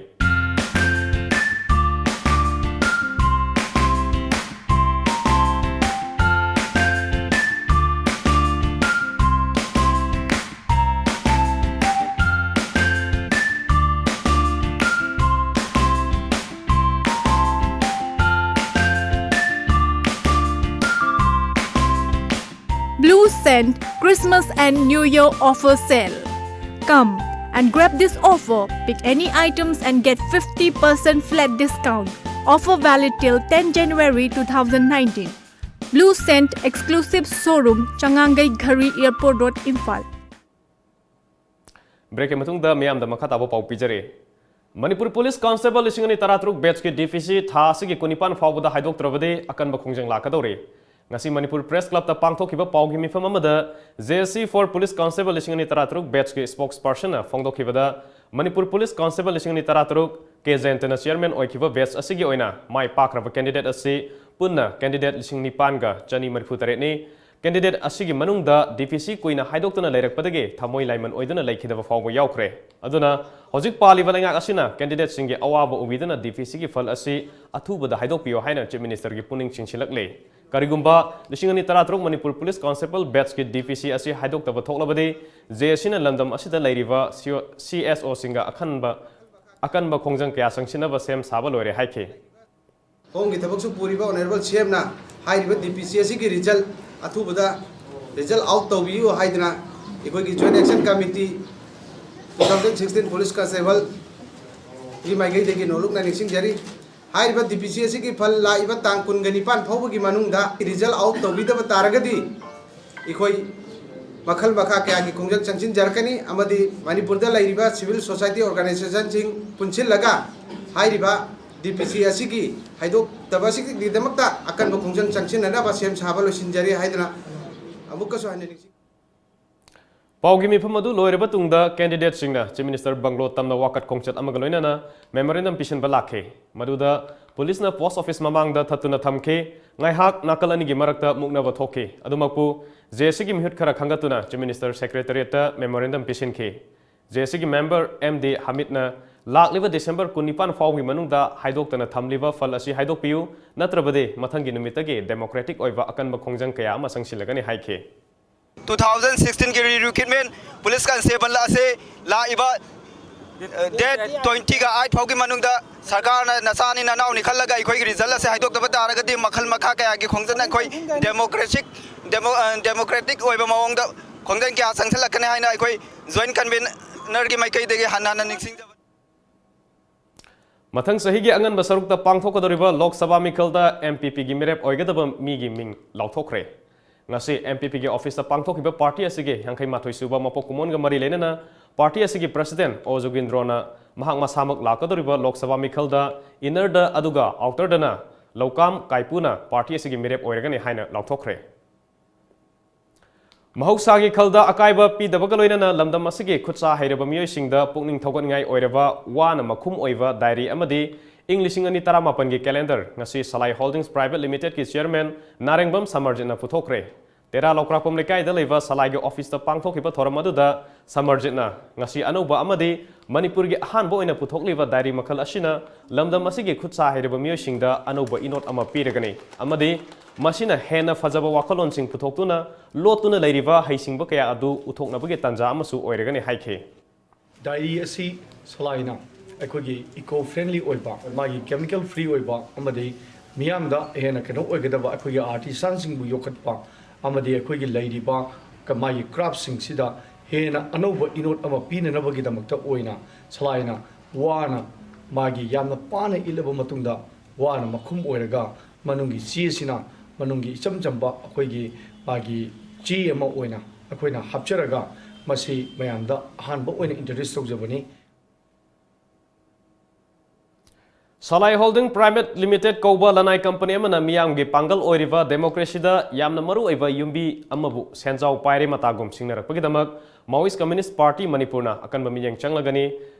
Blue Scent Christmas and New Year Offer Sale. Come and grab this offer. Pick any items and get fifty percent flat discount. Offer valid till ten January two thousand nineteen. Blue Scent exclusive showroom, Changangai Ghari, Airport Road, Imphal. Breakꯀꯤ ꯃꯇꯨꯡꯗ ꯃꯤꯌꯥꯝꯗ ꯃꯈꯥ ꯇꯥꯕ ꯄꯥꯎ ꯄꯤꯖꯔꯤ꯫ Manipur police constable ꯂꯤꯁꯤꯡ ꯑꯅꯤ ꯇꯔꯥꯇꯔꯨꯛ batchꯀꯤ DPC ꯊꯥ ꯑꯁꯤꯒꯤ ꯀꯨꯟꯅꯤꯄꯥꯟ ꯐꯥꯎꯕꯗ ꯍꯥꯏꯗꯣꯛꯇ꯭ꯔꯕꯗꯤ ꯑꯀꯟꯕ ꯈꯣꯡꯖꯪ ꯂꯥꯛꯀꯗꯧꯔꯤ꯫ ꯉꯁꯤ ꯃꯅꯤꯄꯨꯔ Press Clubꯇ ꯄꯥꯡꯊꯣꯛꯈꯤꯕ ꯄꯥꯎꯒꯤ ꯃꯤꯐꯝ ꯑꯃꯗ JAC for Police Constable ꯂꯤꯁꯤꯡ ꯑꯅꯤ ꯇꯔꯥꯇꯔꯨꯛ batchꯀꯤ spokespersonꯅ ꯐꯣꯡꯗꯣꯛꯈꯤꯕꯗ, ꯃꯅꯤꯄꯨꯔ ꯄꯨꯂꯤꯁ ꯀꯣꯟꯁꯇꯦꯕꯜ ꯂꯤꯁꯤꯡ ꯑꯅꯤ ꯇꯔꯥꯇꯔꯨꯛ ꯀꯦ ꯖꯌꯟꯇꯅ chairman ꯑꯣꯏꯈꯤꯕ batch ꯑꯁꯤꯒꯤ ꯑꯣꯏꯅ ꯃꯥꯏ ꯄꯥꯛꯈ꯭ꯔꯕ candidate ꯑꯁꯤ ꯄꯨꯟꯅ candidate ꯂꯤꯁꯤꯡ ꯅꯤꯄꯥꯟꯒ ꯆꯅꯤ ꯃꯔꯤꯐꯨ ꯇꯔꯦꯠꯅꯤ꯫ Candidate ꯑꯁꯤꯒꯤ ꯃꯅꯨꯡꯗ DPC ꯀꯨꯏꯅ ꯍꯥꯏꯗꯣꯛꯇꯨꯅ ꯂꯩꯔꯛꯄꯗꯒꯤ ꯊꯃꯣꯏ ꯂꯥꯏꯃꯟ ꯑꯣꯏꯗꯨꯅ ꯂꯩꯈꯤꯗꯕ ꯐꯥꯎꯕ ꯌꯥꯎꯈ꯭ꯔꯦ꯫ ꯑꯗꯨꯅ ꯍꯧꯖꯤꯛ ꯄꯥꯜꯂꯤꯕ ꯂꯩꯉꯥꯛ ꯑꯁꯤꯅ candidateꯁꯤꯡꯒꯤ ꯑꯋꯥꯕ ꯎꯕꯤꯗꯨꯅ DPCꯒꯤ ꯐꯜ ꯑꯁꯤ ꯑꯊꯨꯕꯗ ꯍꯥꯏꯗꯣꯛꯄꯤꯌꯨ ꯍꯥꯏꯅ Chief Ministerꯒꯤ ꯄꯨꯛꯅꯤꯡ ꯆꯤꯡꯁꯤꯜꯂꯛꯂꯤ꯫ ꯀꯔꯤꯒꯨꯝꯕ ꯂꯤꯁꯤꯡ ꯑꯅꯤ ꯇꯔꯥꯇꯔꯨꯛ ꯃꯅꯤꯄꯨꯔ ꯄꯨꯂꯤꯁ ꯀꯣꯟꯁꯇꯦꯕꯜ batchꯀꯤ DPC ꯑꯁꯤ ꯍꯥꯏꯗꯣꯛꯇꯕ ꯊꯣꯛꯂꯕꯗꯤ, JACꯅ ꯂꯝꯗꯝ ꯑꯁꯤꯗ ꯂꯩꯔꯤꯕ CSOꯁꯤꯡꯒ ꯑꯈꯟꯕ, ꯑꯀꯟꯕ ꯈꯣꯡꯖꯪ ꯀꯌꯥ ꯆꯪꯁꯤꯟꯅꯕ ꯁꯦꯝ ꯁꯥꯕ ꯂꯣꯏꯔꯦ ꯍꯥꯏꯈꯤ꯫ ꯍꯣꯝꯒꯤ ꯊꯕꯛꯁꯨ ꯄꯨꯔꯤꯕ Honourable CMꯅ ꯍꯥꯏꯔꯤꯕ DPC ꯑꯁꯤꯒꯤ result ꯑꯊꯨꯕꯗ, result out ꯇꯧꯕꯤꯌꯨ ꯍꯥꯏꯗꯨꯅ ꯑꯩꯈꯣꯏꯒꯤ Joint Action Committee two thousand sixteen Police Constableꯒꯤ ꯃꯥꯏꯀꯩꯗꯒꯤ ꯅꯣꯂꯨꯛꯅ ꯅꯤꯡꯁꯤꯡꯖꯔꯤ꯫ ꯍꯥꯏꯔꯤꯕ DPC ꯑꯁꯤꯒꯤ ꯐꯜ ꯂꯥꯛꯏꯕ ꯇꯥꯡ ꯀꯨꯟꯒ ꯅꯤꯄꯥꯟ ꯐꯥꯎꯕꯒꯤ ꯃꯅꯨꯡꯗ result out ꯇꯧꯕꯤꯗꯕ ꯇꯥꯔꯒꯗꯤ, ꯑꯩꯈꯣꯏ ꯃꯈꯜ ꯃꯈꯥ ꯀꯌꯥꯒꯤ ꯈꯣꯡꯖꯪ ꯆꯪꯁꯤꯟꯖꯔꯛꯀꯅꯤ ꯑꯃꯗꯤ ꯃꯅꯤꯄꯨꯔꯗ ꯂꯩꯔꯤꯕ civil society organisationꯁꯤꯡ ꯄꯨꯟꯁꯤꯜꯂꯒ ꯍꯥꯏꯔꯤꯕ DPC ꯑꯁꯤꯒꯤ ꯍꯥꯏꯗꯣꯛꯇꯕ ꯑꯁꯤꯒꯤꯗꯃꯛꯇ ꯑꯀꯟꯕ ꯈꯣꯡꯖꯪ ꯆꯪꯁꯤꯟꯅꯅꯕ ꯁꯦꯝ ꯁꯥꯕ ꯂꯣꯏꯁꯤꯟꯖꯔꯤ ꯍꯥꯏꯗꯨꯅ ꯑꯃꯨꯛꯀꯁꯨ ꯍꯟꯅ ꯅꯤꯡꯁꯤꯡ- ꯄꯥꯎꯒꯤ ꯃꯤꯐꯝ ꯑꯗꯨ ꯂꯣꯏꯔꯕ ꯇꯨꯡꯗ candidateꯁꯤꯡꯅ Chief Minister ꯕꯪꯒ꯭ꯂꯣ ꯇꯝꯅ ꯋꯥꯀꯠ ꯈꯣꯡꯆꯠ ꯑꯃꯒ ꯂꯣꯏꯅꯅ memorandum ꯄꯤꯁꯤꯟꯕ ꯂꯥꯛꯈꯤ꯫ ꯃꯗꯨꯗ ꯄꯨꯂꯤꯁꯅ post office ꯃꯃꯥꯡꯗ ꯊꯠꯇꯨꯅ ꯊꯝꯈꯤ꯫ ꯉꯥꯏꯍꯥꯛ ꯅꯥꯀꯜ ꯑꯅꯤꯒꯤ ꯃꯔꯛꯇ ꯃꯨꯛꯅꯕ ꯊꯣꯛꯈꯤ꯫ ꯑꯗꯨꯃꯛꯄꯨ JACꯒꯤ ꯃꯤꯍꯨꯠ ꯈꯔ ꯈꯟꯒꯠꯇꯨꯅ Chief Minister Secretariatꯇ memorandum ꯄꯤꯁꯤꯟꯈꯤ꯫ ꯖꯦ ꯑꯦꯁ ꯁꯤꯒꯤ ꯃꯦꯝꯕꯔ ꯑꯦꯝ ꯗꯤ ꯍꯃꯤꯗꯅ ꯂꯥꯛꯂꯤꯕ ꯗꯤꯁꯦꯝꯕꯔ ꯀꯨꯟꯅꯤꯄꯥꯟ ꯐꯥꯎꯒꯤ ꯃꯅꯨꯡꯗ ꯍꯥꯏꯗꯣꯛꯇꯅ ꯊꯝꯂꯤꯕ ꯐꯜ ꯑꯁꯤ ꯍꯥꯏꯗꯣꯛꯄꯤꯌꯨ, ꯅꯠꯇ꯭ꯔꯕꯗꯤ ꯃꯊꯪꯒꯤ ꯅꯨꯃꯤꯠꯇꯒꯤ ꯗꯦꯃꯣꯀ꯭ꯔꯦꯇꯤꯛ ꯑꯣꯏꯕ ꯑꯀꯟꯕ ꯈꯣꯡꯖꯪ ꯀꯌꯥ ꯑꯃ ꯆꯪꯁꯤꯜꯂꯒꯅꯤ ꯍꯥꯏꯈꯤ꯫ ꯇꯨ ꯊꯥꯎꯖꯟ ꯁꯤꯛꯁꯇꯤꯟꯒꯤ ꯔꯤꯀ꯭ꯔꯨꯠꯃꯦꯟ ꯄꯨꯂꯤꯁ ꯀꯟꯁꯇꯦꯕꯜ ꯑꯁꯦ ꯂꯥꯛꯏꯕ ꯗꯦꯠ ꯇ꯭ꯋꯦꯟꯇꯤꯒ ꯑꯩꯠ ꯐꯥꯎꯒꯤ ꯃꯅꯨꯡꯗ ꯁꯔꯀꯥꯔꯅ ꯅꯆꯥꯅꯤ ꯅꯅꯥꯎꯅꯤ ꯈꯜꯂꯒ ꯑꯩꯈꯣꯏꯒꯤ ꯔꯤꯖꯜ ꯑꯁꯦ ꯍꯥꯏꯗꯣꯛꯇꯕ ꯇꯥꯔꯒꯗꯤ ꯃꯈꯜ ꯃꯈꯥ ꯀꯌꯥꯒꯤ ꯈꯣꯡꯖꯪ ꯑꯩꯈꯣꯏ ꯗꯦꯃꯣꯀ꯭ꯔꯦꯁꯤꯛ ꯗꯦꯃꯣ-, ꯑ, ꯗꯦꯃꯣꯀ꯭ꯔꯦꯇꯤꯛ ꯑꯣꯏꯕ ꯃꯑꯣꯡꯗ ꯈꯣꯡꯖꯪ ꯀꯌꯥ ꯆꯪꯁꯤꯜꯂꯛꯀꯅꯤ ꯍꯥꯏꯅ ꯑꯩꯈꯣꯏ ꯖꯣꯏꯟ ꯀꯟꯚꯤꯅꯔꯒꯤ ꯃꯥꯏꯀꯩꯗꯒꯤ ꯍꯟꯅ ꯍꯟꯅ ꯅꯤꯡꯁꯤꯡꯖꯕ꯫ ꯃꯊꯪ ꯆꯍꯤꯒꯤ ꯑꯉꯟꯕ ꯁꯔꯨꯛꯇ ꯄꯥꯡꯊꯣꯛꯀꯗꯧꯔꯤꯕ ꯂꯣꯛ ꯁꯚꯥ ꯃꯤꯈꯜꯗ ꯑꯦꯝ ꯄꯤ ꯄꯤꯒꯤ ꯃꯤꯔꯦꯞ ꯑꯣꯏꯒꯗꯕ ꯃꯤꯒꯤ ꯃꯤꯡ ꯂꯥꯎꯊꯣꯛꯈ꯭ꯔꯦ꯫ ꯉꯁꯤ ꯑꯦꯝ ꯄꯤ ꯄꯤꯒꯤ ꯑꯣꯐꯤꯁꯇ ꯄꯥꯡꯊꯣꯛꯈꯤꯕ ꯄꯥꯔꯇꯤ ꯑꯁꯤꯒꯤ ꯌꯥꯡꯈꯩ ꯃꯥꯊꯣꯏ ꯁꯨꯕ ꯃꯄꯣꯛ ꯀꯨꯝꯑꯣꯟꯒ ꯃꯔꯤ ꯂꯩꯅꯅ ꯄꯥꯔꯇꯤ ꯑꯁꯤꯒꯤ ꯄ꯭ꯔꯁꯤꯗꯦꯟ ꯑꯣ ꯖꯨꯒꯤꯟꯗ꯭ꯔꯣꯅ ꯃꯍꯥꯛ ꯃꯁꯥꯃꯛ ꯂꯥꯛꯀꯗꯧꯔꯤꯕ ꯂꯣꯛ ꯁꯚꯥ ꯃꯤꯈꯜꯗ ꯏꯟꯅꯔꯗ ꯑꯗꯨꯒ ꯑꯥꯎꯇꯔꯗꯅ ꯂꯧꯀꯥꯝ ꯀꯥꯏꯄꯨꯅ ꯄꯥꯔꯇꯤ ꯑꯁꯤꯒꯤ ꯃꯤꯔꯦꯞ ꯑꯣꯏꯔꯒꯅꯤ ꯍꯥꯏꯅ ꯂꯥꯎꯊꯣꯛꯈ꯭ꯔꯦ꯫ ꯃꯍꯧꯁꯥꯒꯤ ꯈꯜꯗ ꯑꯀꯥꯏꯕ ꯄꯤꯗꯕꯒ ꯂꯣꯏꯅꯅ ꯂꯝꯗꯝ ꯑꯁꯤꯒꯤ ꯈꯨꯠꯁꯥ ꯍꯩꯔꯕ ꯃꯤꯑꯣꯏꯁꯤꯡꯗ ꯄꯨꯛꯅꯤꯡ ꯊꯧꯒꯠꯅꯤꯡꯉꯥꯏ ꯑꯣꯏꯔꯕ ꯋꯥꯅ ꯃꯈꯨꯝ ꯑꯣꯏꯕ ꯗꯥꯏꯔꯤ ꯑꯃꯗꯤ ꯏꯪ ꯂꯤꯁꯤꯡ ꯑꯅꯤ ꯇꯔꯥꯃꯥꯄꯟꯒꯤ ꯀꯦꯂꯦꯟꯗꯔ ꯉꯁꯤ ꯁꯂꯥꯏ ꯍꯣꯜꯗꯤꯡꯁ ꯄ꯭ꯔꯥꯏꯚꯦꯠ ꯂꯤꯃꯤꯇꯦꯗꯀꯤ ꯆꯤꯌꯔꯃꯦꯟ ꯅꯥꯔꯦꯡꯕꯝ ꯁꯃꯔꯖꯤꯠꯅ ꯄꯨꯊꯣꯛꯈ꯭ꯔꯦ꯫ ꯇꯦꯔꯥ ꯂꯧꯀ꯭ꯔꯥꯛꯄꯝ ꯂꯩꯀꯥꯏꯗ ꯂꯩꯕ ꯁꯂꯥꯏꯒꯤ ꯑꯣꯐꯤꯁꯇ ꯄꯥꯡꯊꯣꯛꯈꯤꯕ ꯊꯧꯔꯝ ꯑꯗꯨꯗ ꯁꯃꯔꯖꯤꯠꯅ ꯉꯁꯤ ꯑꯅꯧꯕ ꯑꯃꯗꯤ ꯃꯅꯤꯄꯨꯔꯒꯤ ꯑꯍꯥꯟꯕ ꯑꯣꯏꯅ ꯄꯨꯊꯣꯛꯂꯤꯕ ꯗꯥꯏꯔꯤ ꯃꯈꯜ ꯑꯁꯤꯅ ꯂꯝꯗꯝ ꯑꯁꯤꯒꯤ ꯈꯨꯠꯁꯥ ꯍꯩꯔꯕ ꯃꯤꯑꯣꯏꯁꯤꯡꯗ ꯑꯅꯧꯕ ꯏꯅꯣꯠ ꯑꯃ ꯄꯤꯔꯒꯅꯤ ꯑꯃꯗꯤ ꯃꯁꯤꯅ ꯍꯦꯟꯅ ꯐꯖꯕ ꯋꯥꯈꯜꯂꯣꯟꯁꯤꯡ ꯄꯨꯊꯣꯛꯇꯨꯅ ꯂꯣꯠꯇꯨꯅ ꯂꯩꯔꯤꯕ ꯍꯩꯁꯤꯡꯕ ꯀꯌꯥ ꯑꯗꯨ ꯎꯊꯣꯛꯅꯕꯒꯤ ꯇꯥꯟꯖꯥ ꯑꯃꯁꯨ ꯑꯣꯏꯔꯒꯅꯤ ꯍꯥꯏꯈꯤ꯫ ꯗꯥꯏꯔꯤ ꯑꯁꯤ ꯁꯂꯥꯏꯅ ꯑꯩꯈꯣꯏꯒꯤ ꯏꯀꯣ ꯐ꯭ꯔꯦꯟꯂꯤ ꯑꯣꯏꯕ, ꯃꯥꯒꯤ ꯀꯦꯃꯤꯀꯦꯜ ꯐ꯭ꯔꯤ ꯑꯣꯏꯕ ꯑꯃꯗꯤ ꯃꯤꯌꯥꯝꯗ ꯍꯦꯟꯅ ꯀꯩꯅꯣ ꯑꯣꯏꯒꯗꯕ ꯑꯩꯈꯣꯏꯒꯤ ꯑꯥꯔꯇꯤꯁꯥꯟꯁꯤꯡꯕꯨ ꯌꯣꯛꯈꯠꯄ ꯑꯃꯗꯤ ꯑꯩꯈꯣꯏꯒꯤ ꯂꯩꯔꯤꯕ ꯀ-, ꯃꯥꯒꯤ ꯀ꯭ꯔꯥꯐꯁꯤꯡꯁꯤꯗ ꯍꯦꯟꯅ ꯑꯅꯧꯕ ꯏꯅꯣꯠ ꯑꯃ ꯄꯤꯅꯅꯕꯒꯤꯗꯃꯛꯇ ꯑꯣꯏꯅ ꯁꯂꯥꯏꯅ ꯋꯥꯅ ꯃꯥꯒꯤ ꯌꯥꯝꯅ ꯄꯥꯅ ꯏꯠꯂꯕ ꯃꯇꯨꯡꯗ ꯋꯥꯅ ꯃꯈꯨꯝ ꯑꯣꯏꯔꯒ ꯃꯅꯨꯡꯒꯤ ꯆꯦꯁꯤꯅ ꯃꯅꯨꯡꯒꯤ ꯏꯆꯝ ꯆꯝꯕ ꯑꯩꯈꯣꯏꯒꯤ ꯃꯥꯒꯤ ꯆꯦ ꯑꯃ ꯑꯣꯏꯅ ꯑꯩꯈꯣꯏꯅ ꯍꯥꯞꯆꯔꯒ ꯃꯁꯤ ꯃꯌꯥꯝꯗ ꯑꯍꯥꯟꯕ ꯑꯣꯏꯅ introduce ꯇꯧꯖꯕꯅꯤ꯫ ꯁꯂꯥꯏ ꯍꯣꯜꯗꯤꯡ ꯄ꯭ꯔꯥꯏꯚꯦꯠ ꯂꯤꯃꯤꯇꯦꯗ ꯀꯧꯕ ꯂꯅꯥꯏ ꯀꯝꯄꯅꯤ ꯑꯃꯅ ꯃꯤꯌꯥꯝꯒꯤ ꯄꯥꯡꯒꯜ ꯑꯣꯏꯔꯤꯕ ꯗꯦꯃꯣꯀ꯭ꯔꯦꯁꯤꯗ ꯌꯥꯝꯅ ꯃꯔꯨ ꯑꯣꯏꯕ ꯌꯨꯝꯕꯤ ꯑꯃꯕꯨ ꯁꯦꯟꯖꯥꯎ ꯄꯥꯏꯔꯦ ꯃꯇꯥꯒꯨꯝ ꯁꯤꯡꯅꯔꯛꯄꯒꯤꯗꯃꯛ ꯃꯥꯋꯤꯁ ꯀꯝꯃ꯭ꯌꯨꯅꯤꯁ ꯄꯥꯔꯇꯤ ꯃꯅꯤꯄꯨꯔꯅ ꯑꯀꯟꯕ ꯃꯤꯠꯌꯦꯡ ꯆꯪꯂꯒꯅꯤ꯫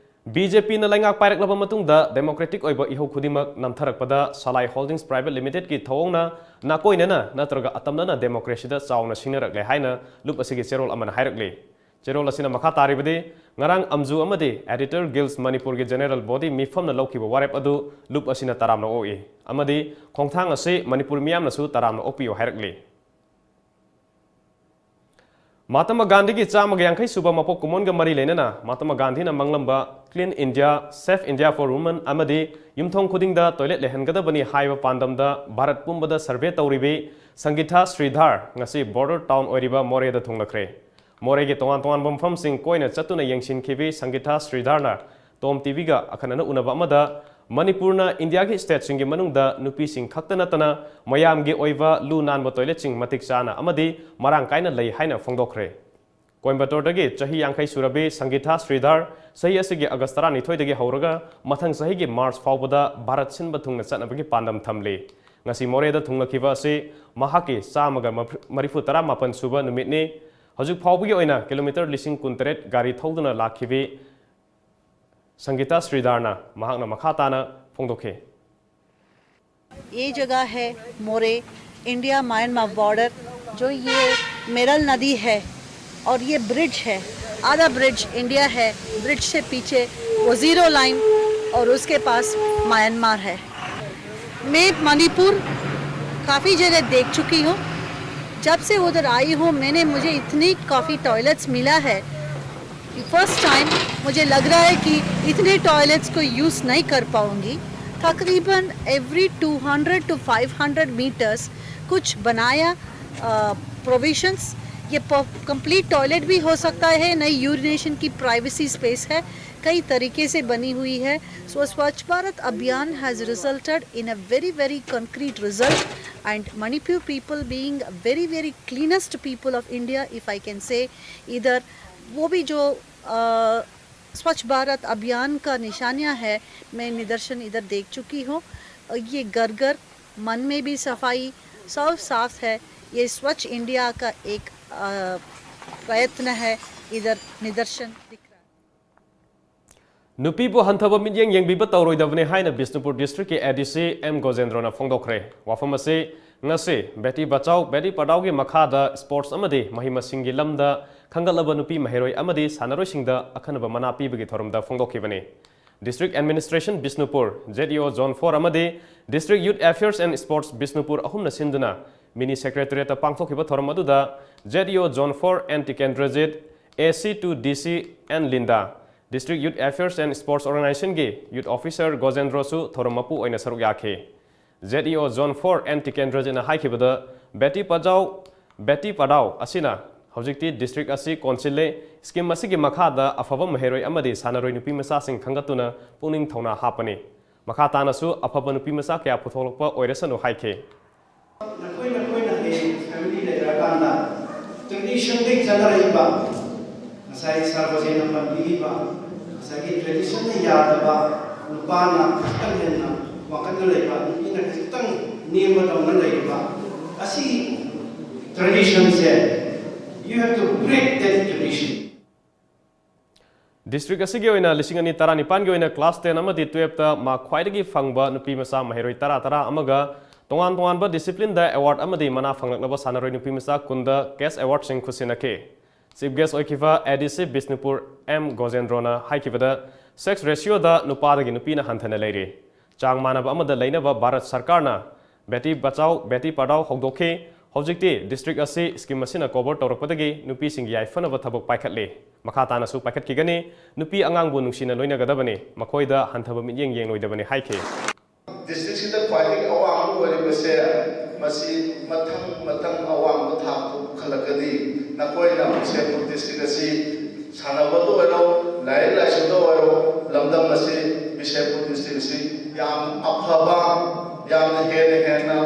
ꯕꯤ ꯖꯦ ꯄꯤꯅ ꯂꯩꯉꯥꯛ ꯄꯥꯏꯔꯛꯂꯕ ꯃꯇꯨꯡꯗ ꯗꯦꯃꯣꯀ꯭ꯔꯦꯇꯤꯛ ꯑꯣꯏꯕ ꯏꯍꯧ ꯈꯨꯗꯤꯡꯃꯛ ꯅꯝꯊꯔꯛꯄꯗ ꯁꯂꯥꯏ ꯍꯣꯜꯗꯤꯡꯁ ꯄ꯭ꯔꯥꯏꯚꯦꯠ ꯂꯤꯃꯤꯇꯦꯗꯀꯤ ꯊꯧꯑꯣꯡꯅ ꯅꯥꯀꯣꯏꯅꯅ ꯅꯠꯇ꯭ꯔꯒ ꯑꯇꯝꯅꯅ ꯗꯦꯃꯣꯀ꯭ꯔꯦꯁꯤꯗ ꯆꯥꯎꯅ ꯁꯤꯡꯅꯔꯛꯂꯦ ꯍꯥꯏꯅ ꯂꯨꯞ ꯑꯁꯤꯒꯤ ꯆꯦꯔꯣꯜ ꯑꯃꯅ ꯍꯥꯏꯔꯛꯂꯤ꯫ ꯆꯦꯔꯣꯜ ꯑꯁꯤꯅ ꯃꯈꯥ ꯇꯥꯔꯤꯕꯗꯤ, ꯉꯔꯥꯡ ꯑꯝꯖꯨ ꯑꯃꯗꯤ Editor Guilds ꯃꯅꯤꯄꯨꯔꯒꯤ General Body ꯃꯤꯐꯝꯅ ꯂꯧꯈꯤꯕ ꯋꯥꯔꯦꯞ ꯑꯗꯨ ꯂꯨꯞ ꯑꯁꯤꯅ ꯇꯔꯥꯝꯅ ꯑꯣꯛꯏ ꯑꯃꯗꯤ ꯈꯣꯡꯊꯥꯡ ꯑꯁꯤ ꯃꯅꯤꯄꯨꯔ ꯃꯤꯌꯥꯝꯅꯁꯨ ꯇꯔꯥꯝꯅ ꯑꯣꯛꯄꯤꯌꯨ ꯍꯥꯏꯔꯛꯂꯤ꯫ ꯃꯍꯥꯇꯃꯥ ꯒꯥꯟꯙꯤꯒꯤ ꯆꯥꯝꯃꯒ ꯌꯥꯡꯈꯩ ꯁꯨꯕ ꯃꯄꯣꯛ ꯀꯨꯝꯑꯣꯟꯒ ꯃꯔꯤ ꯂꯩꯅꯅ ꯃꯍꯥꯇꯃꯥ ꯒꯥꯟꯙꯤꯅ ꯃꯪꯂꯝꯕ Clean India, Safe India for Women ꯑꯃꯗꯤ ꯌꯨꯝꯊꯣꯡ ꯈꯨꯗꯤꯡꯗ toilet ꯂꯩꯍꯟꯒꯗꯕꯅꯤ ꯍꯥꯏꯕ ꯄꯥꯟꯗꯝꯗ ꯚꯥꯔꯠ ꯄꯨꯝꯕꯗ survey ꯇꯧꯔꯤꯕꯤ ꯁꯪꯒꯤꯊꯥ ꯁ꯭ꯔꯤꯙꯥꯔ ꯉꯁꯤ border town ꯑꯣꯏꯔꯤꯕ ꯃꯣꯔꯦꯗ ꯊꯨꯡꯂꯈ꯭ꯔꯦ꯫ ꯃꯣꯔꯦꯒꯤ ꯇꯣꯉꯥꯟ ꯇꯣꯉꯥꯟꯕ ꯃꯐꯝꯁꯤꯡ ꯀꯣꯏꯅ ꯆꯠꯇꯨꯅ ꯌꯦꯡꯁꯤꯟꯈꯤꯕꯤ ꯁꯪꯒꯤꯊꯥ ꯁ꯭ꯔꯤꯙꯥꯔꯅ Tom ꯇꯤꯚꯤꯒ ꯑꯈꯟꯅꯅ ꯎꯅꯕ ꯑꯃꯗ ꯃꯅꯤꯄꯨꯔꯅ ꯏꯟꯗꯤꯌꯥꯒꯤ stateꯁꯤꯡꯒꯤ ꯃꯅꯨꯡꯗ ꯅꯨꯄꯤꯁꯤꯡ ꯈꯛꯇ ꯅꯠꯇꯅ ꯃꯌꯥꯝꯒꯤ ꯑꯣꯏꯕ ꯂꯨ ꯅꯥꯟꯕ toiletꯁꯤꯡ ꯃꯇꯤꯛ ꯆꯥꯅ ꯑꯃꯗꯤ ꯃꯔꯥꯡ ꯀꯥꯏꯅ ꯂꯩ ꯍꯥꯏꯅ ꯐꯣꯡꯗꯣꯛꯈ꯭ꯔꯦ꯫ ꯀꯣꯏꯝꯕꯇꯣꯔꯗꯒꯤ ꯆꯍꯤ ꯌꯥꯡꯈꯩ ꯁꯨꯔꯕꯤ ꯁꯪꯒꯤꯊꯥ ꯁ꯭ꯔꯤꯙꯥꯔ ꯆꯍꯤ ꯑꯁꯤꯒꯤ ꯑꯒꯁ ꯇꯔꯥꯅꯤꯊꯣꯏꯗꯒꯤ ꯍꯧꯔꯒ ꯃꯊꯪ ꯆꯍꯤꯒꯤ ꯃꯥꯔꯆ ꯐꯥꯎꯕꯗ ꯚꯥꯔꯠ ꯁꯤꯟꯕ ꯊꯨꯡꯅ ꯆꯠꯅꯕꯒꯤ ꯄꯥꯟꯗꯝ ꯊꯝꯂꯤ꯫ ꯉꯁꯤ ꯃꯣꯔꯦꯗ ꯊꯨꯡꯂꯛꯈꯤꯕ ꯑꯁꯤ ꯃꯍꯥꯛꯀꯤ ꯆꯥꯝꯃꯒ ꯃꯔꯤꯐꯨ ꯇꯔꯥ ꯃꯥꯄꯟ ꯁꯨꯕ ꯅꯨꯃꯤꯠꯅꯤ꯫ ꯍꯧꯖꯤꯛ ꯐꯥꯎꯕꯒꯤ ꯑꯣꯏꯅ ꯀꯤꯂꯣꯃꯤꯇꯔ ꯂꯤꯁꯤꯡ ꯀꯨꯟꯇꯔꯦꯠ ꯒꯥꯔꯤ ꯊꯧꯗꯨꯅ ꯂꯥꯛꯈꯤꯕꯤ ꯁꯪꯒꯤꯇꯥ ꯁ꯭ꯔꯤꯙꯥꯔꯅ ꯃꯍꯥꯛꯅ ꯃꯈꯥ ꯇꯥꯅ ꯐꯣꯡꯗꯣꯛꯈꯤ꯫ ये जगह है मोरे, इंडिया म्यांमार बॉर्डर। जो ये मेरल नदी है और ये ब्रिज है, आधा ब्रिज इंडिया है, ब्रिज से पीछे वो ज़ीरो लाइन और उसके पास म्यांमार है। मैं मणिपुर काफ़ी जगह देख चुकी हूँ। जब से उधर आई हूँ मैंने, मुझे इतनी काफ़ी टॉयलेट्स मिला है, फर्स्ट टाइम मुझे लग रहा है कि इतने टॉयलेट्स को यूज़ नहीं कर पाऊँगी। तकरीबन every two hundred to five hundred meters कुछ बनाया प्रोविजंस। ये कंप्लीट टॉयलेट भी हो सकता है, नई यूरिनेशन की प्राइवेसी स्पेस है, कई तरीके से बनी हुई है। So Swachh Bharat Abhiyan has resulted in a very, very concrete result, and Manipur people being very, very cleanest people of India, if I can say, इधर वो भी जो अ, स्वच्छ भारत अभियान का निशानियां है, मैं निदर्शन इधर देख चुकी हूँ। अ, ये घर घर मन में भी सफाई, सब साफ है। ये स्वच्छ इंडिया का एक अ, प्रयत्न है, इधर निदर्शन दिख रहा है। ꯅꯨꯄꯤꯕꯨ ꯍꯟꯊꯕ ꯃꯤꯠꯌꯦꯡ ꯌꯦꯡꯕꯤꯕ ꯇꯧꯔꯣꯏꯗꯕꯅꯤ ꯍꯥꯏꯅ ꯕꯤꯁꯅꯨꯄꯨꯔ districtꯀꯤ ADC M ꯒꯣꯖꯦꯟꯗ꯭ꯔꯣꯅ ꯐꯣꯡꯗꯣꯛꯈ꯭ꯔꯦ꯫ ꯋꯥꯐꯝ ꯑꯁꯤ ꯉꯁꯤ ꯕꯦꯇꯤ ꯕꯆꯥꯎ ꯕꯦꯇꯤ ꯄꯔꯥꯎꯒꯤ ꯃꯈꯥꯗ ꯁ꯭ꯄꯣꯔꯠꯁ ꯑꯃꯗꯤ ꯃꯍꯩ ꯃꯁꯤꯡꯒꯤ ꯂꯝꯗ ꯈꯟꯒꯠꯂꯕ ꯅꯨꯄꯤ ꯃꯍꯩꯔꯣꯏ ꯑꯃꯗꯤ ꯁꯥꯟꯅꯔꯣꯏꯁꯤꯡꯗ ꯑꯈꯟꯅꯕ ꯃꯅꯥ ꯄꯤꯕꯒꯤ ꯊꯧꯔꯝꯗ ꯐꯣꯡꯗꯣꯛꯈꯤꯕꯅꯤ꯫ District Administration Bishnupur, Z E O Zone four ꯑꯃꯗꯤ District Youth Affairs and Sports Bishnupur ꯑꯍꯨꯝꯅ ꯁꯤꯟꯗꯨꯅ ꯃꯤꯅꯤ ꯁꯦꯀ꯭ꯔꯦꯇꯔꯤꯌꯦꯠꯇ ꯄꯥꯡꯊꯣꯛꯈꯤꯕ ꯊꯧꯔꯝ ꯑꯗꯨꯗ Z E O Zone four N Tikendrajit, A C two D C N Linda, District Youth Affairs and Sports Organizationꯒꯤ Youth Officer ꯒꯣꯖꯦꯟꯗ꯭ꯔꯣꯁꯨ ꯊꯧꯔꯝ ꯃꯄꯨ ꯑꯣꯏꯅ ꯁꯔꯨꯛ ꯌꯥꯈꯤ꯫ Z E O Zone four N Tikendrajitꯅ ꯍꯥꯏꯈꯤꯕꯗ, ꯕꯦꯇꯤ ꯄꯖꯥꯎ, ꯕꯦꯇꯤ ꯄꯔꯥꯎ ꯑꯁꯤꯅ ꯍꯧꯖꯤꯛꯇꯤ ꯗꯤꯁꯇ꯭ꯔꯤꯛ ꯑꯁꯤ ꯀꯣꯟꯁꯤꯜꯂꯦ꯫ ꯁ꯭ꯀꯤꯝ ꯑꯁꯤꯒꯤ ꯃꯈꯥꯗ ꯑꯐꯕ ꯃꯍꯩꯔꯣꯏ ꯑꯃꯗꯤ ꯁꯥꯟꯅꯔꯣꯏ ꯅꯨꯄꯤ ꯃꯆꯥꯁꯤꯡ ꯈꯟꯒꯠꯇꯨꯅ ꯄꯨꯛꯅꯤꯡ ꯊꯧꯅꯥ ꯍꯥꯞꯄꯅꯤ꯫ ꯃꯈꯥ ꯇꯥꯅꯁꯨ ꯑꯐꯕ ꯅꯨꯄꯤ ꯃꯆꯥ ꯀꯌꯥ ꯄꯨꯊꯣꯛꯂꯛꯄ ꯑꯣꯏꯔꯁꯅꯨ ꯍꯥꯏꯈꯤ꯫ ꯅꯈꯣꯏ ꯅꯈꯣꯏꯅ ꯍꯌꯦꯡ ꯐꯦꯃꯤꯂꯤ ꯂꯩꯔꯀꯥꯟꯗ ꯇ꯭ꯔꯦꯗꯤꯁꯟꯗꯒꯤ ꯆꯠꯅꯔꯛꯏꯕ, ꯉꯁꯥꯏ ꯁꯥꯔ ꯔꯣꯖꯦꯅ ꯄꯟꯕꯤꯈꯤꯕ, ꯉꯁꯥꯏꯒꯤ ꯇ꯭ꯔꯦꯗꯤꯁꯟꯅ ꯌꯥꯗꯕ, ꯅꯨꯄꯥꯅ ꯈꯤꯇꯪ ꯍꯦꯟꯅ ꯋꯥꯡꯈꯠꯅ ꯂꯩꯕ, ꯅꯨꯄꯤꯅ ꯈꯤꯇꯪ ꯅꯦꯝꯕꯗꯧꯅ ꯂꯩꯔꯤꯕ, ꯑꯁꯤ ꯇ꯭ꯔꯦꯗꯤꯁꯟꯁꯦ, you have to break that tradition. District ꯑꯁꯤꯒꯤ ꯑꯣꯏꯅ ꯂꯤꯁꯤꯡ ꯑꯅꯤ ꯇꯔꯥꯅꯤꯄꯥꯟꯒꯤ ꯑꯣꯏꯅ ꯀ꯭ꯂꯥꯁ ꯇꯦꯟ ꯑꯃꯗꯤ ꯇꯨꯌꯦꯜꯞꯇ ꯃꯥꯔꯛ ꯈ꯭ꯋꯥꯏꯗꯒꯤ ꯐꯪꯕ ꯅꯨꯄꯤ ꯃꯆꯥ ꯃꯍꯩꯔꯣꯏ ꯇꯔꯥ ꯇꯔꯥ ꯑꯃꯒ ꯇꯣꯉꯥꯟ ꯇꯣꯉꯥꯟꯕ ꯗꯤꯁꯤꯄ꯭ꯂꯤꯟꯗ ꯑꯦꯋꯥꯔꯗ ꯑꯃꯗꯤ ꯃꯅꯥ ꯐꯪꯂꯛꯂꯕ ꯁꯥꯟꯅꯔꯣꯏ ꯅꯨꯄꯤ ꯃꯆꯥ ꯀꯨꯟꯗ ꯀꯦꯁ ꯑꯦꯋꯥꯔꯗꯁꯤꯡ ꯈꯨꯠꯁꯤꯟꯅꯈꯤ꯫ ꯆꯤꯐ ꯒꯦꯁ ꯑꯣꯏꯈꯤꯕ ꯑꯦ ꯗꯤ ꯁꯤ ꯕꯤꯁꯅꯨꯄꯨꯔ ꯑꯦꯝ ꯒꯣꯖꯦꯟꯗ꯭ꯔꯣꯅ ꯍꯥꯏꯈꯤꯕꯗ, ꯁꯦꯛꯁ ꯔꯦꯁꯤꯌꯣꯗ ꯅꯨꯄꯥꯗꯒꯤ ꯅꯨꯄꯤꯅ ꯍꯟꯊꯅ ꯂꯩꯔꯤ꯫ ꯆꯥꯡ ꯃꯥꯟꯅꯕ ꯑꯃꯗ ꯂꯩꯅꯕ ꯚꯥꯔꯠ ꯁꯔꯀꯥꯔꯅ ꯕꯦꯇꯤ ꯕꯆꯥꯎ, ꯕꯦꯇꯤ ꯄꯔꯥꯎ ꯍꯧꯗꯣꯛꯈꯤ꯫ ꯍꯧꯖꯤꯛꯇꯤ ꯗꯤꯁꯇ꯭ꯔꯤꯛ ꯑꯁꯤ ꯁ꯭ꯀꯤꯝ ꯑꯁꯤꯅ ꯀꯣꯚꯔ ꯇꯧꯔꯛꯄꯗꯒꯤ ꯅꯨꯄꯤꯁꯤꯡꯒꯤ ꯌꯥꯏꯐꯅꯕ ꯊꯕꯛ ꯄꯥꯏꯈꯠꯂꯤ꯫ ꯃꯈꯥ ꯇꯥꯅꯁꯨ ꯄꯥꯏꯈꯠꯈꯤꯒꯅꯤ꯫ ꯅꯨꯄꯤ ꯑꯉꯥꯡꯕꯨ ꯅꯨꯡꯁꯤꯅ ꯂꯣꯏꯅꯒꯗꯕꯅꯤ꯫ ꯃꯈꯣꯏꯗ ꯍꯟꯊꯕ ꯃꯤꯠꯌꯦꯡ ꯌꯦꯡꯂꯣꯏꯗꯕꯅꯤ ꯍꯥꯏꯈꯤ꯫ ꯗꯤꯁꯇ꯭ꯔꯤꯛꯁꯤꯗ ꯈ꯭ꯋꯥꯏꯗꯒꯤ ꯑꯋꯥꯡꯕ ꯑꯣꯏꯔꯤꯕꯁꯦ, ꯃꯁꯤ ꯃꯊꯪ ꯃꯊꯪ ꯑꯋꯥꯡꯕ ꯊꯥꯛꯇ ꯄꯨꯈꯠꯂꯛꯀꯅꯤ꯫ ꯅꯈꯣꯏꯅ ꯕꯤꯁꯦꯝꯄꯨꯔ ꯗꯤꯁꯇ꯭ꯔꯤꯛ ꯑꯁꯤ ꯁꯥꯟꯅꯕꯗ ꯑꯣꯏꯔꯣ, ꯂꯥꯏꯔꯤꯛ ꯂꯥꯏꯁꯨꯗ ꯑꯣꯏꯔꯣ, ꯂꯝꯗꯝ ꯑꯁꯤ ꯕꯤꯁꯦꯝꯄꯨꯔ ꯗꯤꯁꯇ꯭ꯔꯤꯛ ꯑꯁꯤ ꯌꯥꯝ ꯑꯐꯕ, ꯌꯥꯝꯅ ꯍꯦꯟꯅ ꯍꯦꯟꯅ